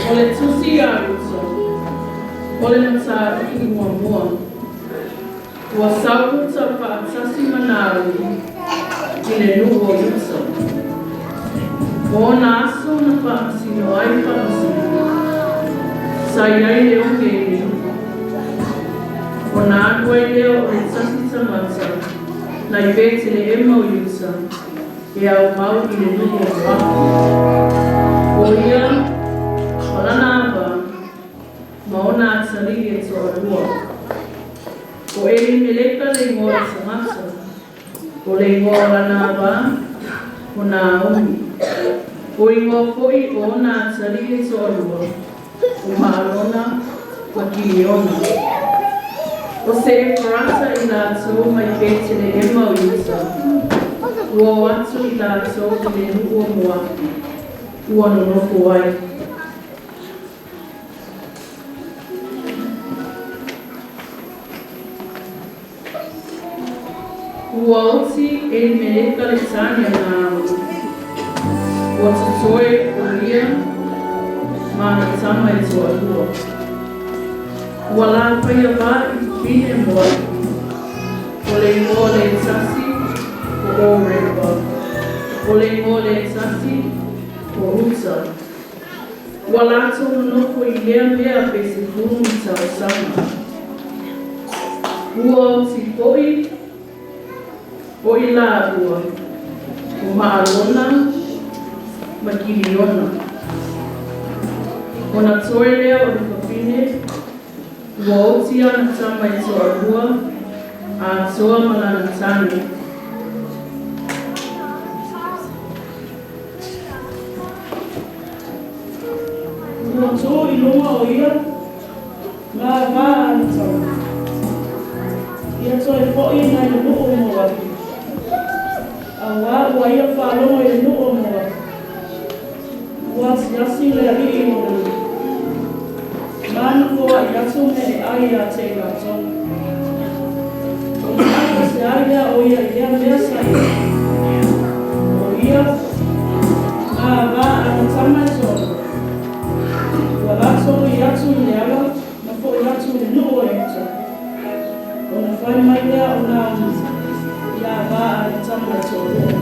Speaker 10: O le tusi iā Ruta, o le mataupu muamua. Ua sau Ruta faatasi ma Naomi i le nuu o Iuta. O ona aso na faamasino ai faamasinoga, sa i ai le oge i le nuu. Ona alu ai lea o le tasi tagata nai Peteleema o Iuta e aumau i le nuu o Moapi. O ia ma lana ava ma ona atalii e toalua. O Elimeleka le igoa o le tagata, o le igoa o lana ava, o Naomi. O igoa foi o ona atalii e toalua, o Maalona ma Kiliona. O se Efarata i latou mai Peteleema o Iuta, ua o atu i latou i le nuu o Moapi, ua nonofo ai. Ua oti Elimeleka le tane a Naomi, ua totoe o ia ma ana tama e toalua. Ua lapaia va i fafine Moapi, o le igoa o le tasi o Orepa, o le igoa o le tasi o Ruta. Ua latou nonofo i lea mea pe 10 tausaga. Ua oti foi o i lāua o Maalona ma Kiliona. Ona toe lea o le fafine, ua oti ana tama e toalua, atoa ma lana tane.
Speaker 2: Ua tū i luga o ia ngā vā a le tau. Ia toe foʻi mai le nuu o Moapi, auā ua ia faalogo i le nuu o Moapi, ua asiasi le Alii i lona nuu, ma na foaʻi atu mea e ʻai iā te i latou. Ona aʻase ai lea o ia i lea mea sa i ai, o ia ngā vā a na tama e toalua. Ua latou i atu i le ala ma foʻi atu i le nuu o Iuta. Ona fai mai lea o Naomi i a vā a na tama e toalua.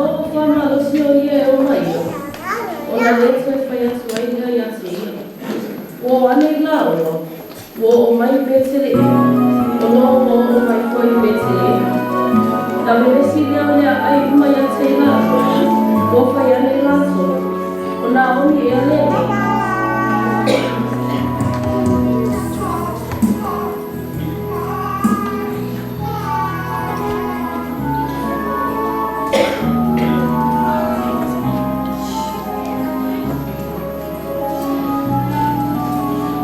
Speaker 3: oo faamalosi o ia e ona ia, ona lē toe fai atu ai lea iā te ia. Ua o ane i lāua, ua oo mai i Peteleema, ona ua oo mai foi i Peteleema. Na vevesi lea o leaʻai uma iā te i lātou, ua fai ane i lātou, O Naomi ea lenei?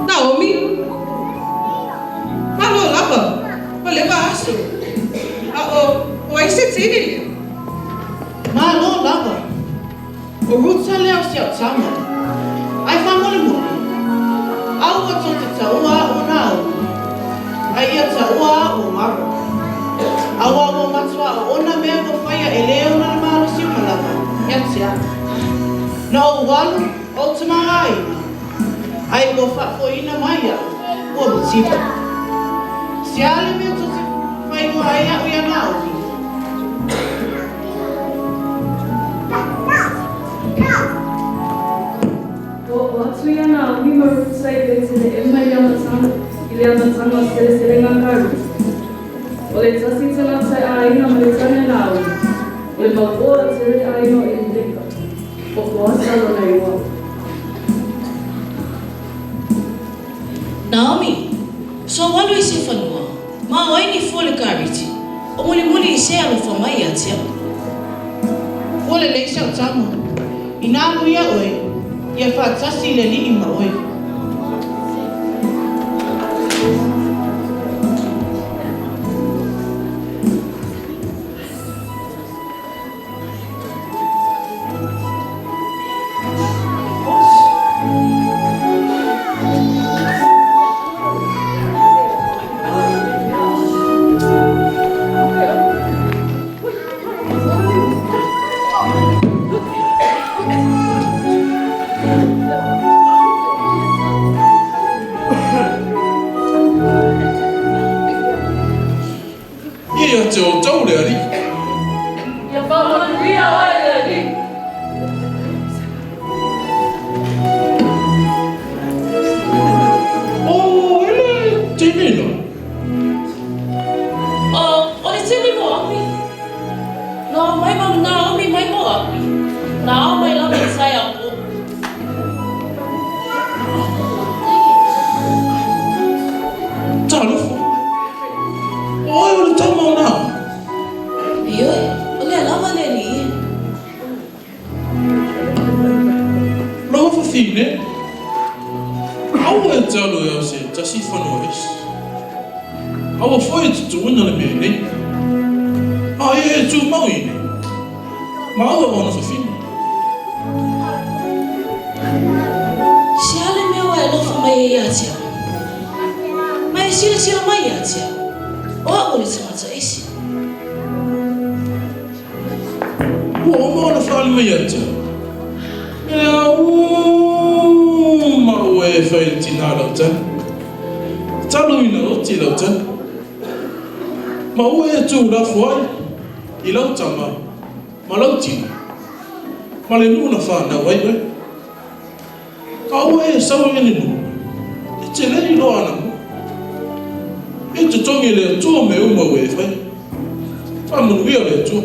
Speaker 15: Naomi, Malo lava, ua leva aso, a ʻo o ai se teine lea?
Speaker 16: Malo lava, ʻO Ruta lea o si a'u tama. Ae faamolemole, aua tou te taua a'u o Naomi, a ia taua a'u o Mara. Auā ua matuā oona mea ua faia e lē ona le malosi o ka lava ia te a'u. Na ou alu o ou tamaoaiga, ae ua faafoiina mai a'u ua mativa. Se a le mea tou te faaigoa ai a'u ia Naomi?
Speaker 10: Ua oo atu ia Naomi ma Ruta i Peteleema i le amataga i le amataga o seleselega ka Ruta. O le tasi tagata e aiga ma le tane a Naomi, o le mauoa a Tere aiga o Elimeleka, o Boasa lona igoa.
Speaker 11: Naomi, So alu i se fanua, ma o ai ni fua le kariti, o mulimuli i se alofa mai ia te au.
Speaker 16: Ua lelei si au tama, inā alu ia oe, ia faatasi i le Alii ma oe.
Speaker 13: Ia ia te outou le Alii.
Speaker 10: Ia faamanuia oe le Alii.
Speaker 13: O e le teine la.
Speaker 14: O, o le teine Moapi. Na ao mai ma Naomi mai Moapi. Na ao mai lava i taeao po.
Speaker 13: Talofa. O ai o le tama o Naomi?
Speaker 14: Ioe, o lea lava le alii e.
Speaker 13: Lou fafine, aua e te alu e au se tasi fanua esi. Aua foi e tutuina le mea nei. A ia e tumau i inei, ma aua ona fafine.
Speaker 11: Se a le mea ua e alofa mai ai ia te au? Ma e silasila mai ia te au, o au o le tagata ese.
Speaker 13: Ua uma ona faalima ia te au, Mea uma ua e fai i le tinā lau tane, talu ina oti lau tane, ma ua e tūlafo ai i lau tama ma lau tina, ma le nuu na whanau ai oe. A ua e sau i le nuu, e te lei loa ana mua. E totogi e le Atua mea uma ua e faia. Faamanuia le Atua.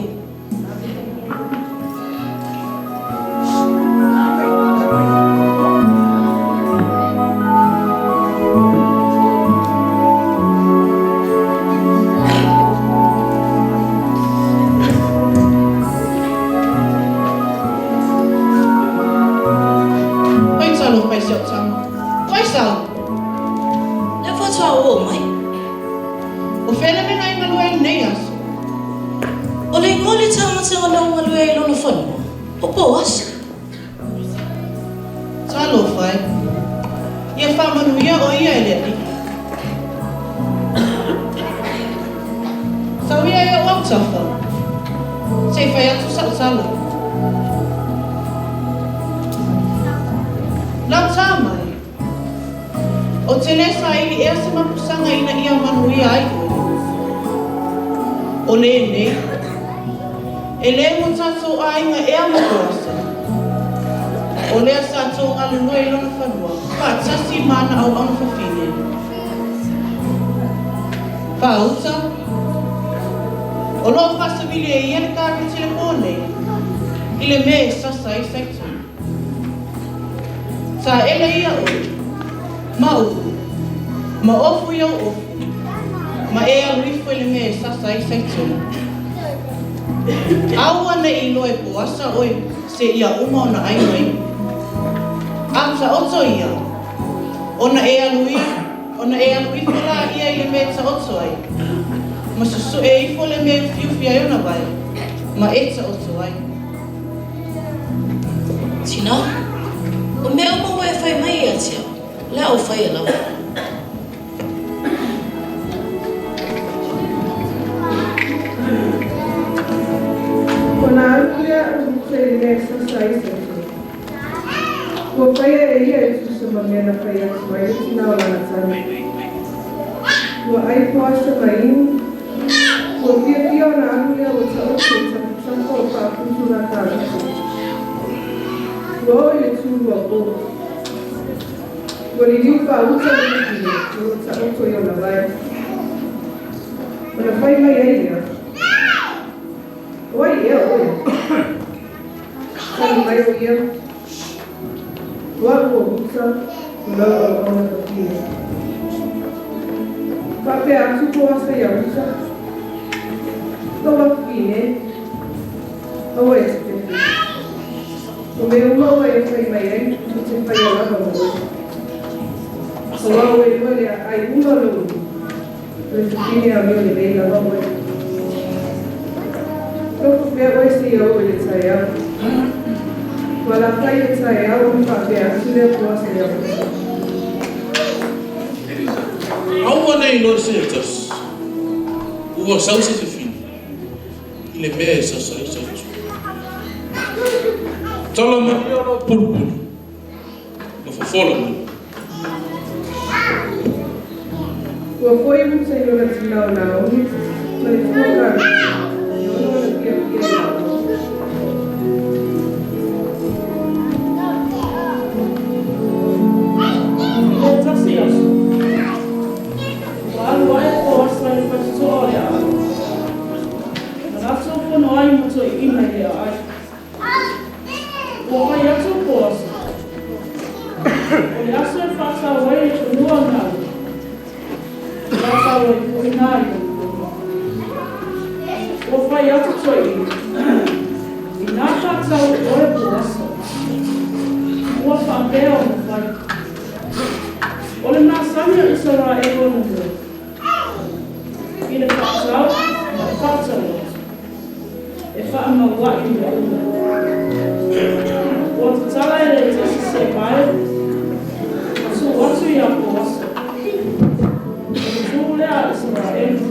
Speaker 16: Oi talofa i si au tama. O ai sau?
Speaker 11: Lea faatoa ou oo mai.
Speaker 16: O fea le mea na e galue ai lenei aso?
Speaker 11: O le igoa o le tagata na ou galue ai i lona fanua, o Boasa.
Speaker 16: Talofa e. Ia faamanuia o ia e le Alii. Sau ia e ou autafa, se i fai atu sa'u tala. Lau tama e, o te le saili ea se mapusaga ina ia manuia ai oe. O lenei, E lē mo tatou aiga ea ma Boasa? O lea sa tou galulue i lona fanua faatasi ma ana auauna fafine. Faauta, O lo o faasavili e ia le kareti i le pō nei, i le mea e sasa ai Saitone. Taele ia oe, ma uhu, ma ofu i ou ofu, ma e alu ifo i le mea e sasa ai Saitone. Aua ne i iloa e Boasa oe seia uma ona ai mai. A taoto ia, ona e alu i, ona e alu ifo lā ia i le mea e taoto ai, ma susuʻe ifo le mea e ufiufi ai ona vae, ma e taoto ai.
Speaker 17: Tinā, o mea uma ua e fai mai ia te au, o le a ou faia lava.
Speaker 10: Ona alu lea o Ruta i le mea e sasa ai Samsoni. Ua faia e ia e tusa ma mea na fai atu ai le tinā o lana tane. Ua ʻai Poasa ma inu, ua fiafia ona alu lea ua taoto i tafatafa o faaputu nā kāliki. Ua oo i le tū lua pō. Ua liliu faauta le fafine o lo o taoto i ona vae. Ona fai mai ai lea, O ai ea oe? Tali mai o ia, O aʻu o Ruta, o lau auauna fafine. Faapea atu Poasa iā Ruta, Lou afafine, aua e te fefe. O mea uma ua e fai mai ai, ou te faia lava mo oe. Auā ua iloa le aʻai uma o lou iwi, o le fafine amio lelei lava oe. Nofo pea oe seia oo i le taeao. Ua alafai i le taeao ona faapea atu lea Poasa iā Ruta.
Speaker 13: Aua ne i iloa e se tasi, ua sau se fefine i le mea e sasa ai Saitone. Tala mai ia lou pulupulu ma fofola mai.
Speaker 10: Ua foi Ruta i lona tinā o Naomi, ma le fua kareti, e ono ona fiafia i Naomi.
Speaker 2: I le tasi aso, ua alu aʻe Poasa i le fatitoa o le aai. Na latou fono ai ma toeaiina i le aai. Ua fai atu Poasa, O le aso e faatau ai le fanua o Naomi, e faatau ai foi nā i lona luma. Ua fai atu toeaiina, Inā faatau e oe Poasa, ua faapea ona fai. O le masani a Isaraelu ona mea, i le faatau ma le faatau atu, e faamauaʻi mea uma. Ua tatala e le tasi se vae ma tuu atu iā Poasa, o le tū lea a Isaraelu,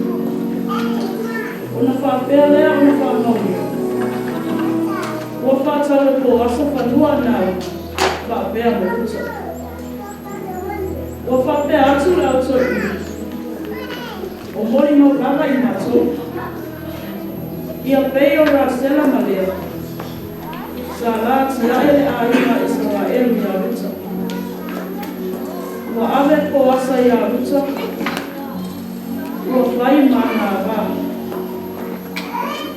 Speaker 2: ona faapea lea ona faamauia, Ua faatau e Poasa fanua a Naomi, faapea ma Ruta. Ua faapea atu le au toeaina, O molimau lava i matou, ia pei o Rasela ma Lea, sa la tiaʻe le ʻāina a Isaraelu iā Ruta. Ua ave Poasa iā Ruta, ua fai ma nā wā.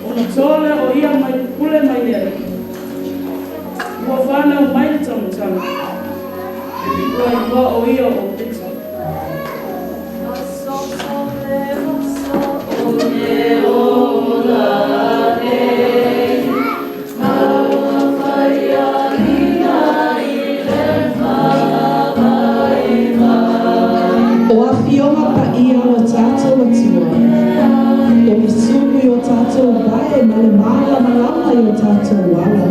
Speaker 2: Ona tō lea o ia mai pupule mai le Alii. Ua whanau mai le tamatala. Ua igoa o ia o Pita.
Speaker 9: O Afioga Paia o tatou Atua, o le sulu i o tatou vae ma le malamalama i o tatou ala,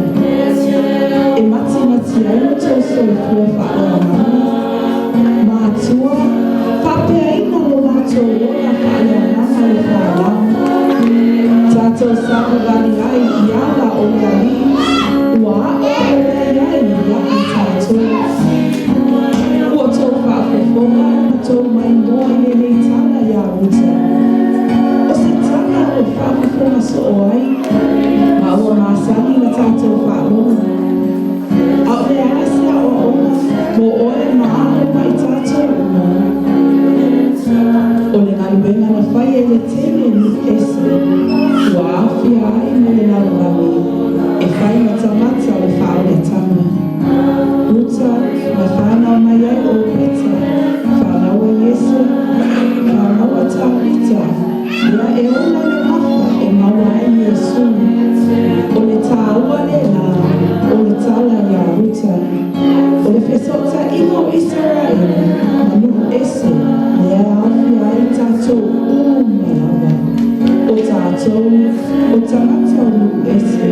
Speaker 9: e matimati ai lo tou soifua faaaloaloga ma Atua. Fesootaiga o Isaraelu ma nuu ese lea e aofia ai tatou uma lava. O tatou, o tagata o nuu ese,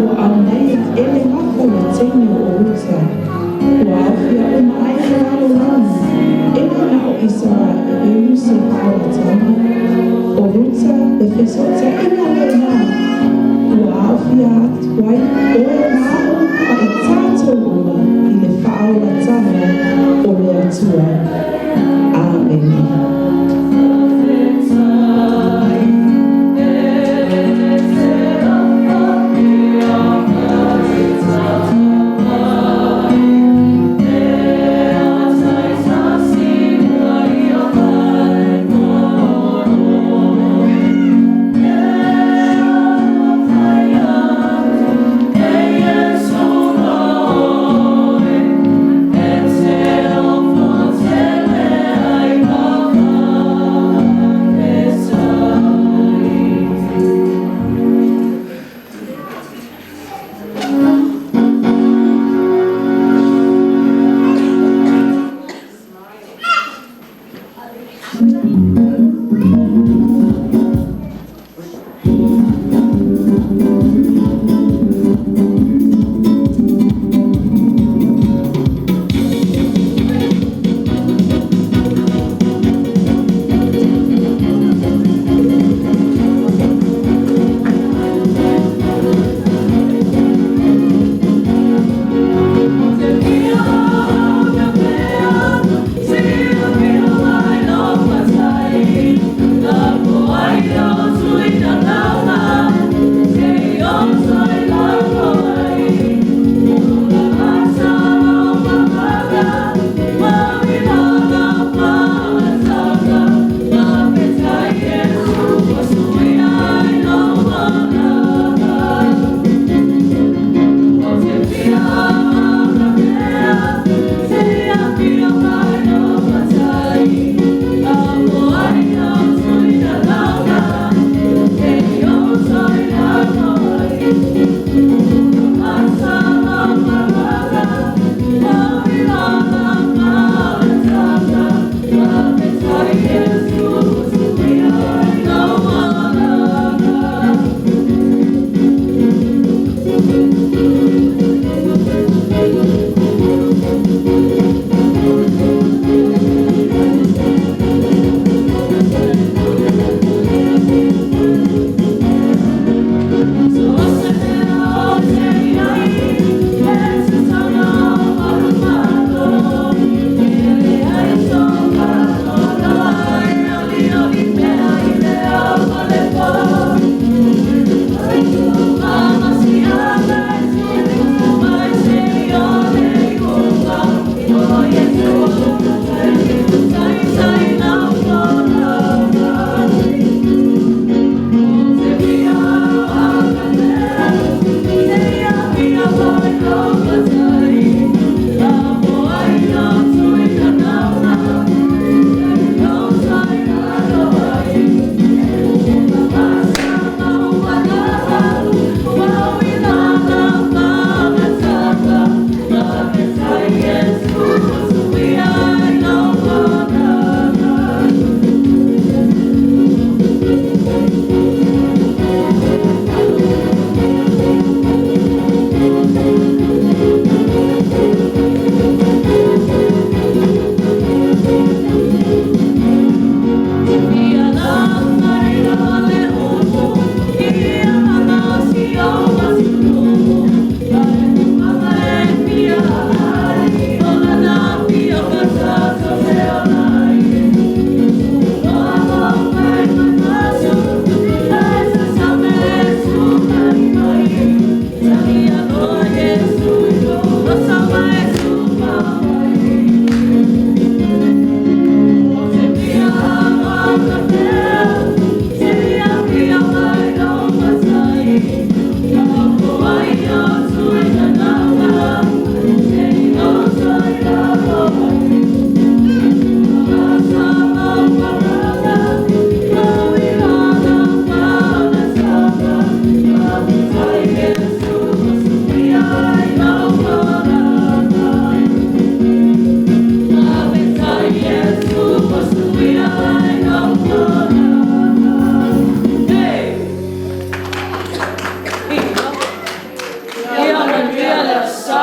Speaker 9: ua aumaia e le gafa i le teine o Ruta, ua aofia uma ai le lalolagi, e le na o Isaraelu se faaolataga. O Ruta le fesootaiga lenā ua aofia atu ai oe ma a'u ma i tatou uma i le faaolataga o le Atua. Amene.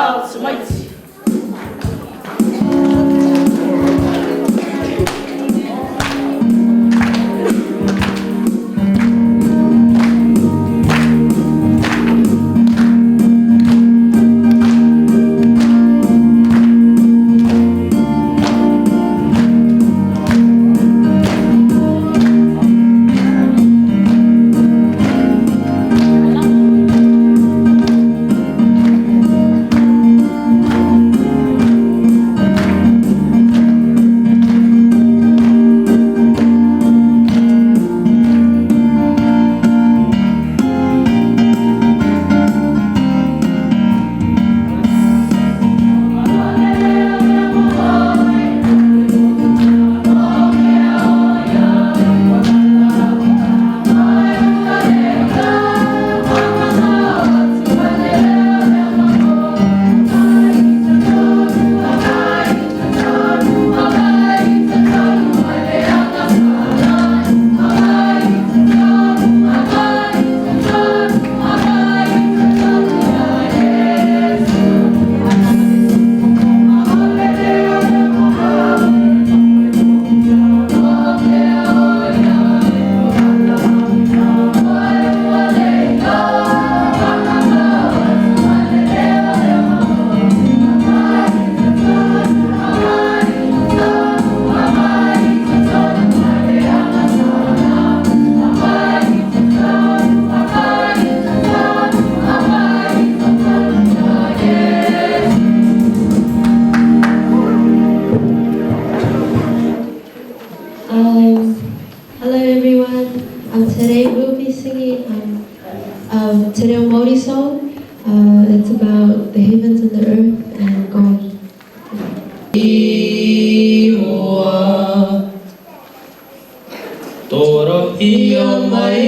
Speaker 2: Sa o Tamaiti.
Speaker 6: Hello everyone. Today we'll be singing Te Reo Māori song. It's about the heavens and the earth and God.
Speaker 11: Ihoa Toro ia mai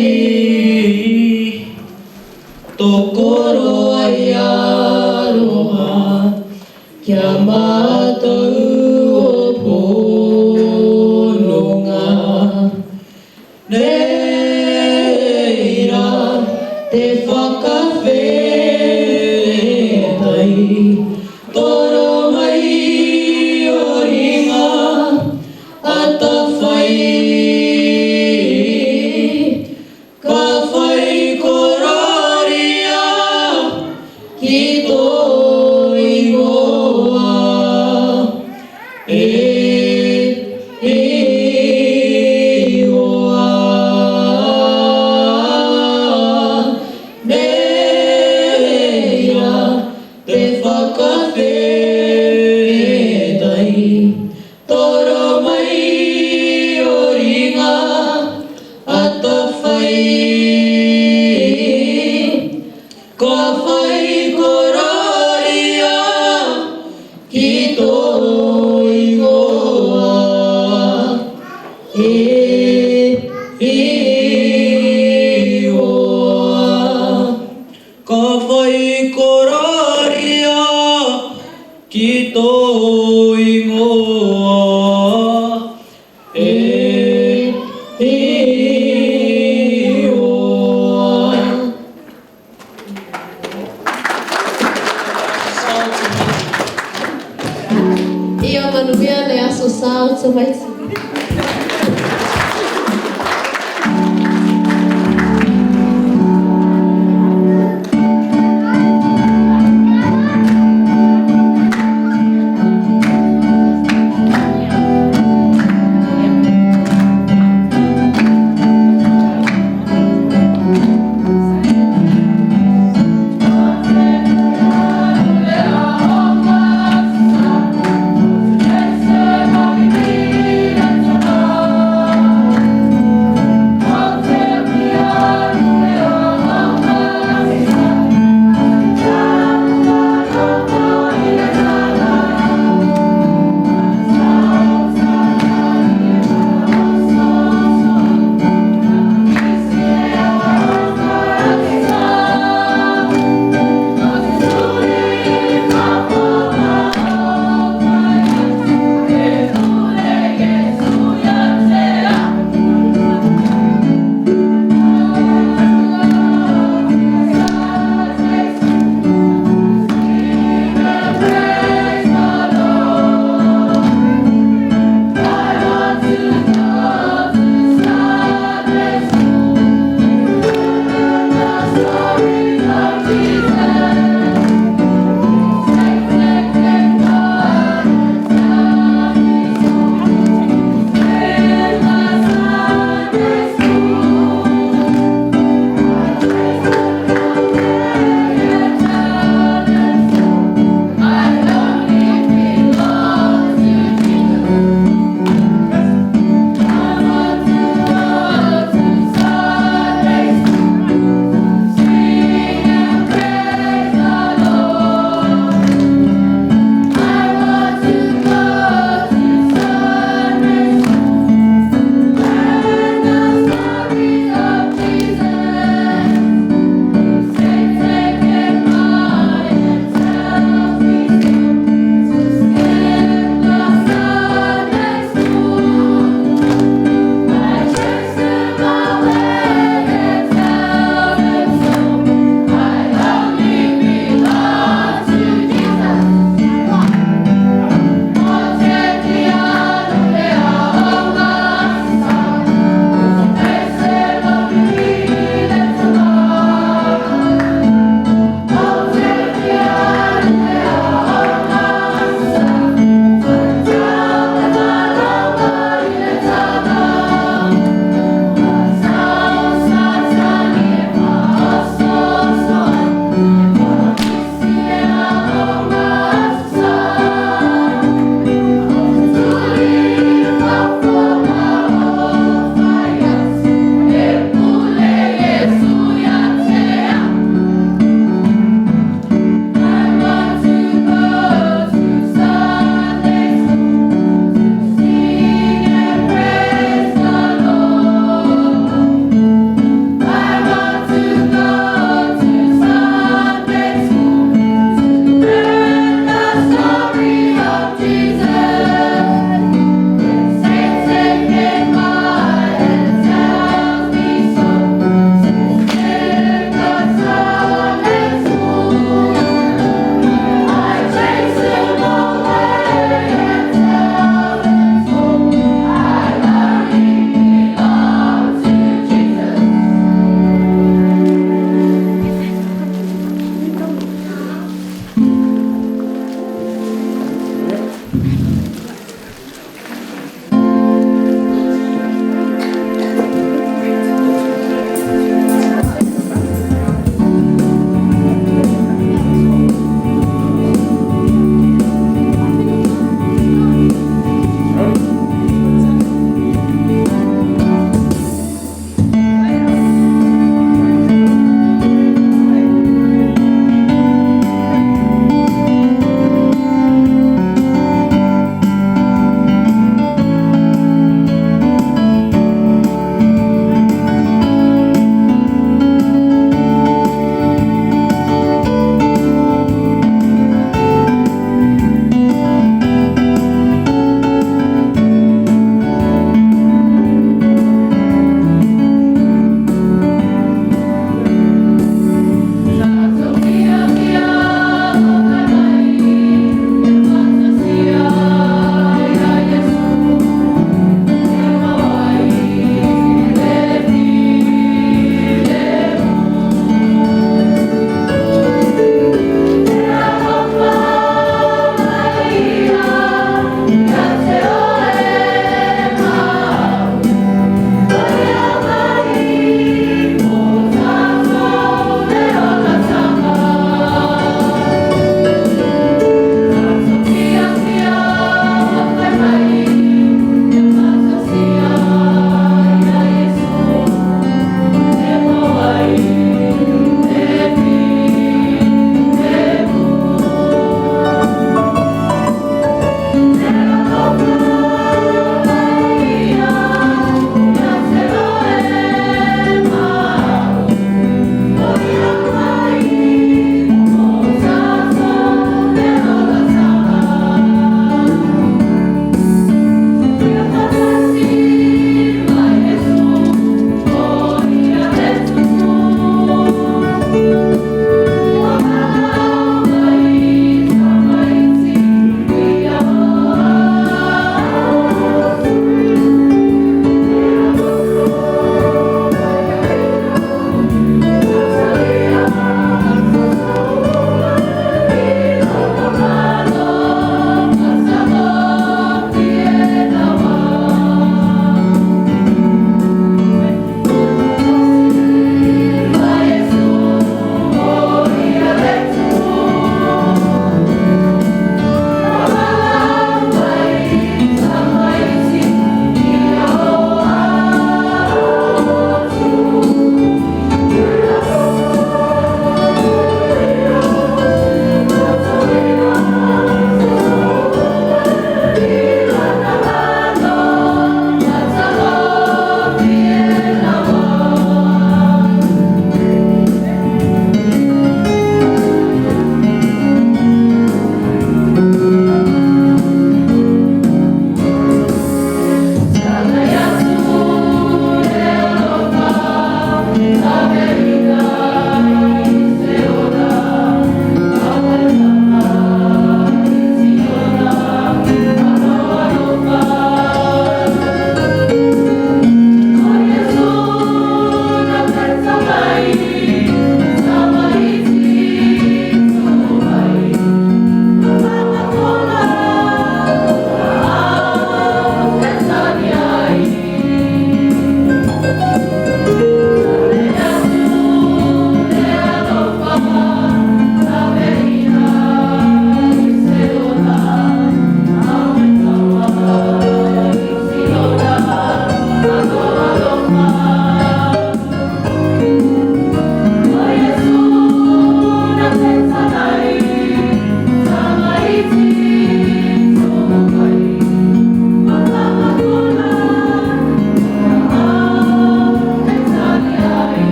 Speaker 11: Tō koroai aroha Kia mātou o pononga Nei rā te whakawhetai Toro mai o ringa atawhai Ka whai kororia ki tō ingoa E Ihoa Nei rā te whakawhetai Toro mai o ringa atawhai Ka whai kororia ki tō ingoa E Ihoa Ka whai kororia ki tō ingoa E Ihoa.
Speaker 5: Ia manuia le Aso Sa o Tamaiti.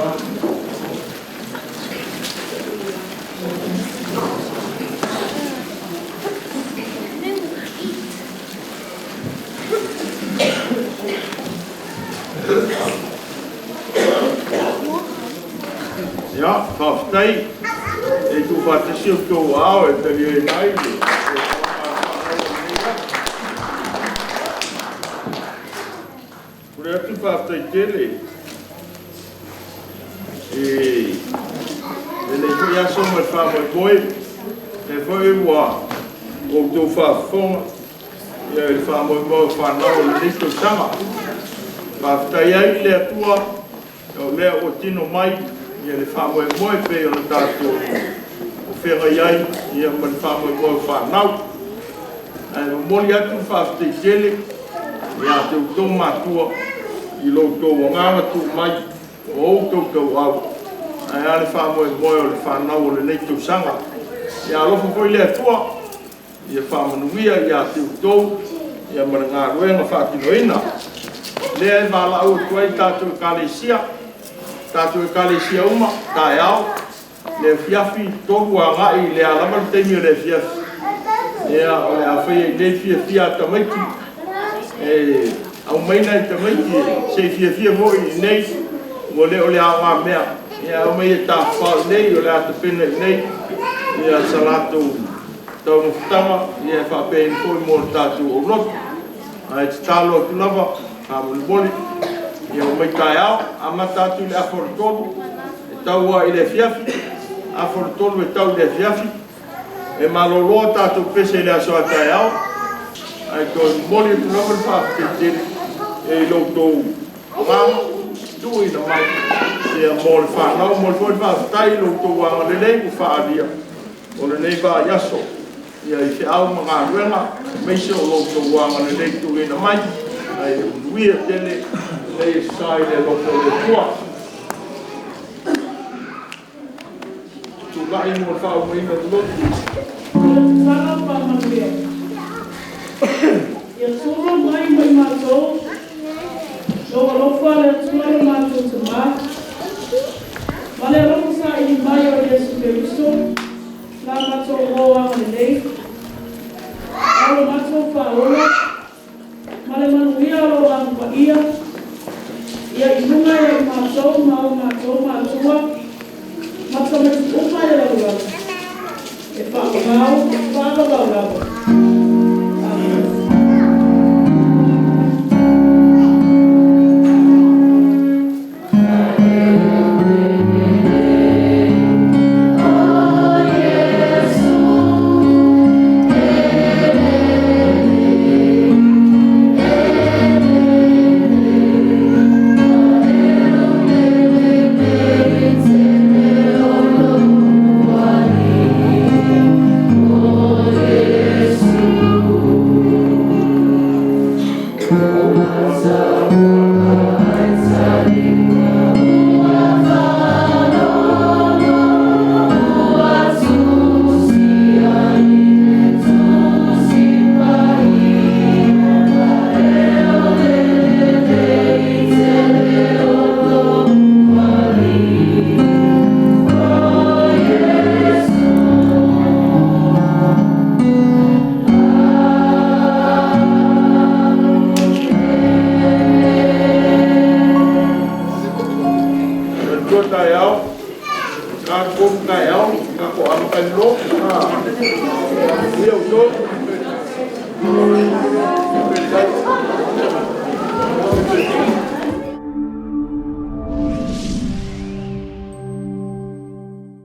Speaker 1: Ia, faafetai e tuufaatasi o outou aao e taliaina ai le Pule atu faafetai tele i lenei foi aso ma le faamoemoe, lea foi ua outou faafofoga ia i le faamoemoe o fanau o lenei tausaga. Faafetai ai i le Atua o lea ua tino mai ia le faamoemoe pei ona tatou o feagai ai ia ma le faamoemoe o fanau. Ae momoli atu le faafetai tele ia te outou matua i lo outou agaga tuu mai o outou tauau ae a le faamoemoe o le fanau o lenei tausaga. Ia alofa foi le Atua ia faamanuia ia te outou ia ma le galuega faatinoina. Lea e valaau atu ai tatou Ekalesia, tatou Ekalesia uma, taeao, le afiafi, 3 agai i le a lava le taimi o le afiafi. Ia, o le a faia i nei fiafia a tamaiti, e aumaina i tamaiti se i fiafia foi i nei, ua le o le aoga mea. Ia, aumai e tafafao i nei, o le a tapena i nei, ia sa latou taumafataga, ia e faapea foi mo le tatou aulotu. Ae tatalo atu lava, faamolemole, ia omai taeao, amata atu i le 2:30, e tau i le afiafi, 2:30 e tau i le afiafi, e maloloa tatou pese i le aso a taeao, ae toe momoli atu lava le faafetai tele e i lo outou agaga tuuina mai ia mo le fanau, mo le foi le faafetai i lo outou agalelei ua faaalia o lenei vaiaso ia i feau ma galuega, aemaise o lo outou agalelei tuuina mai, ae manuia tele lenei e sa i le alofa o le Atua. Tulai mo le faaumaina o le lotu.
Speaker 2: Ia tatala faamanuia. Ia tula mai mai matou, lou alofa le Atua le matou Tamā, ma le alofa saili mai o Iesu Keriso, la matou o agalelei, au lo matou faaola, ma le manuia o lou Agaga Paia, ia i luga ia i matou ma o matou matua, ma tamaiti uma i le lalolagi, e faamamao faavavau lava. Amen.
Speaker 1: Matua taeao, ngā komu taeao, ngā ko amakai lo. Ia o tō.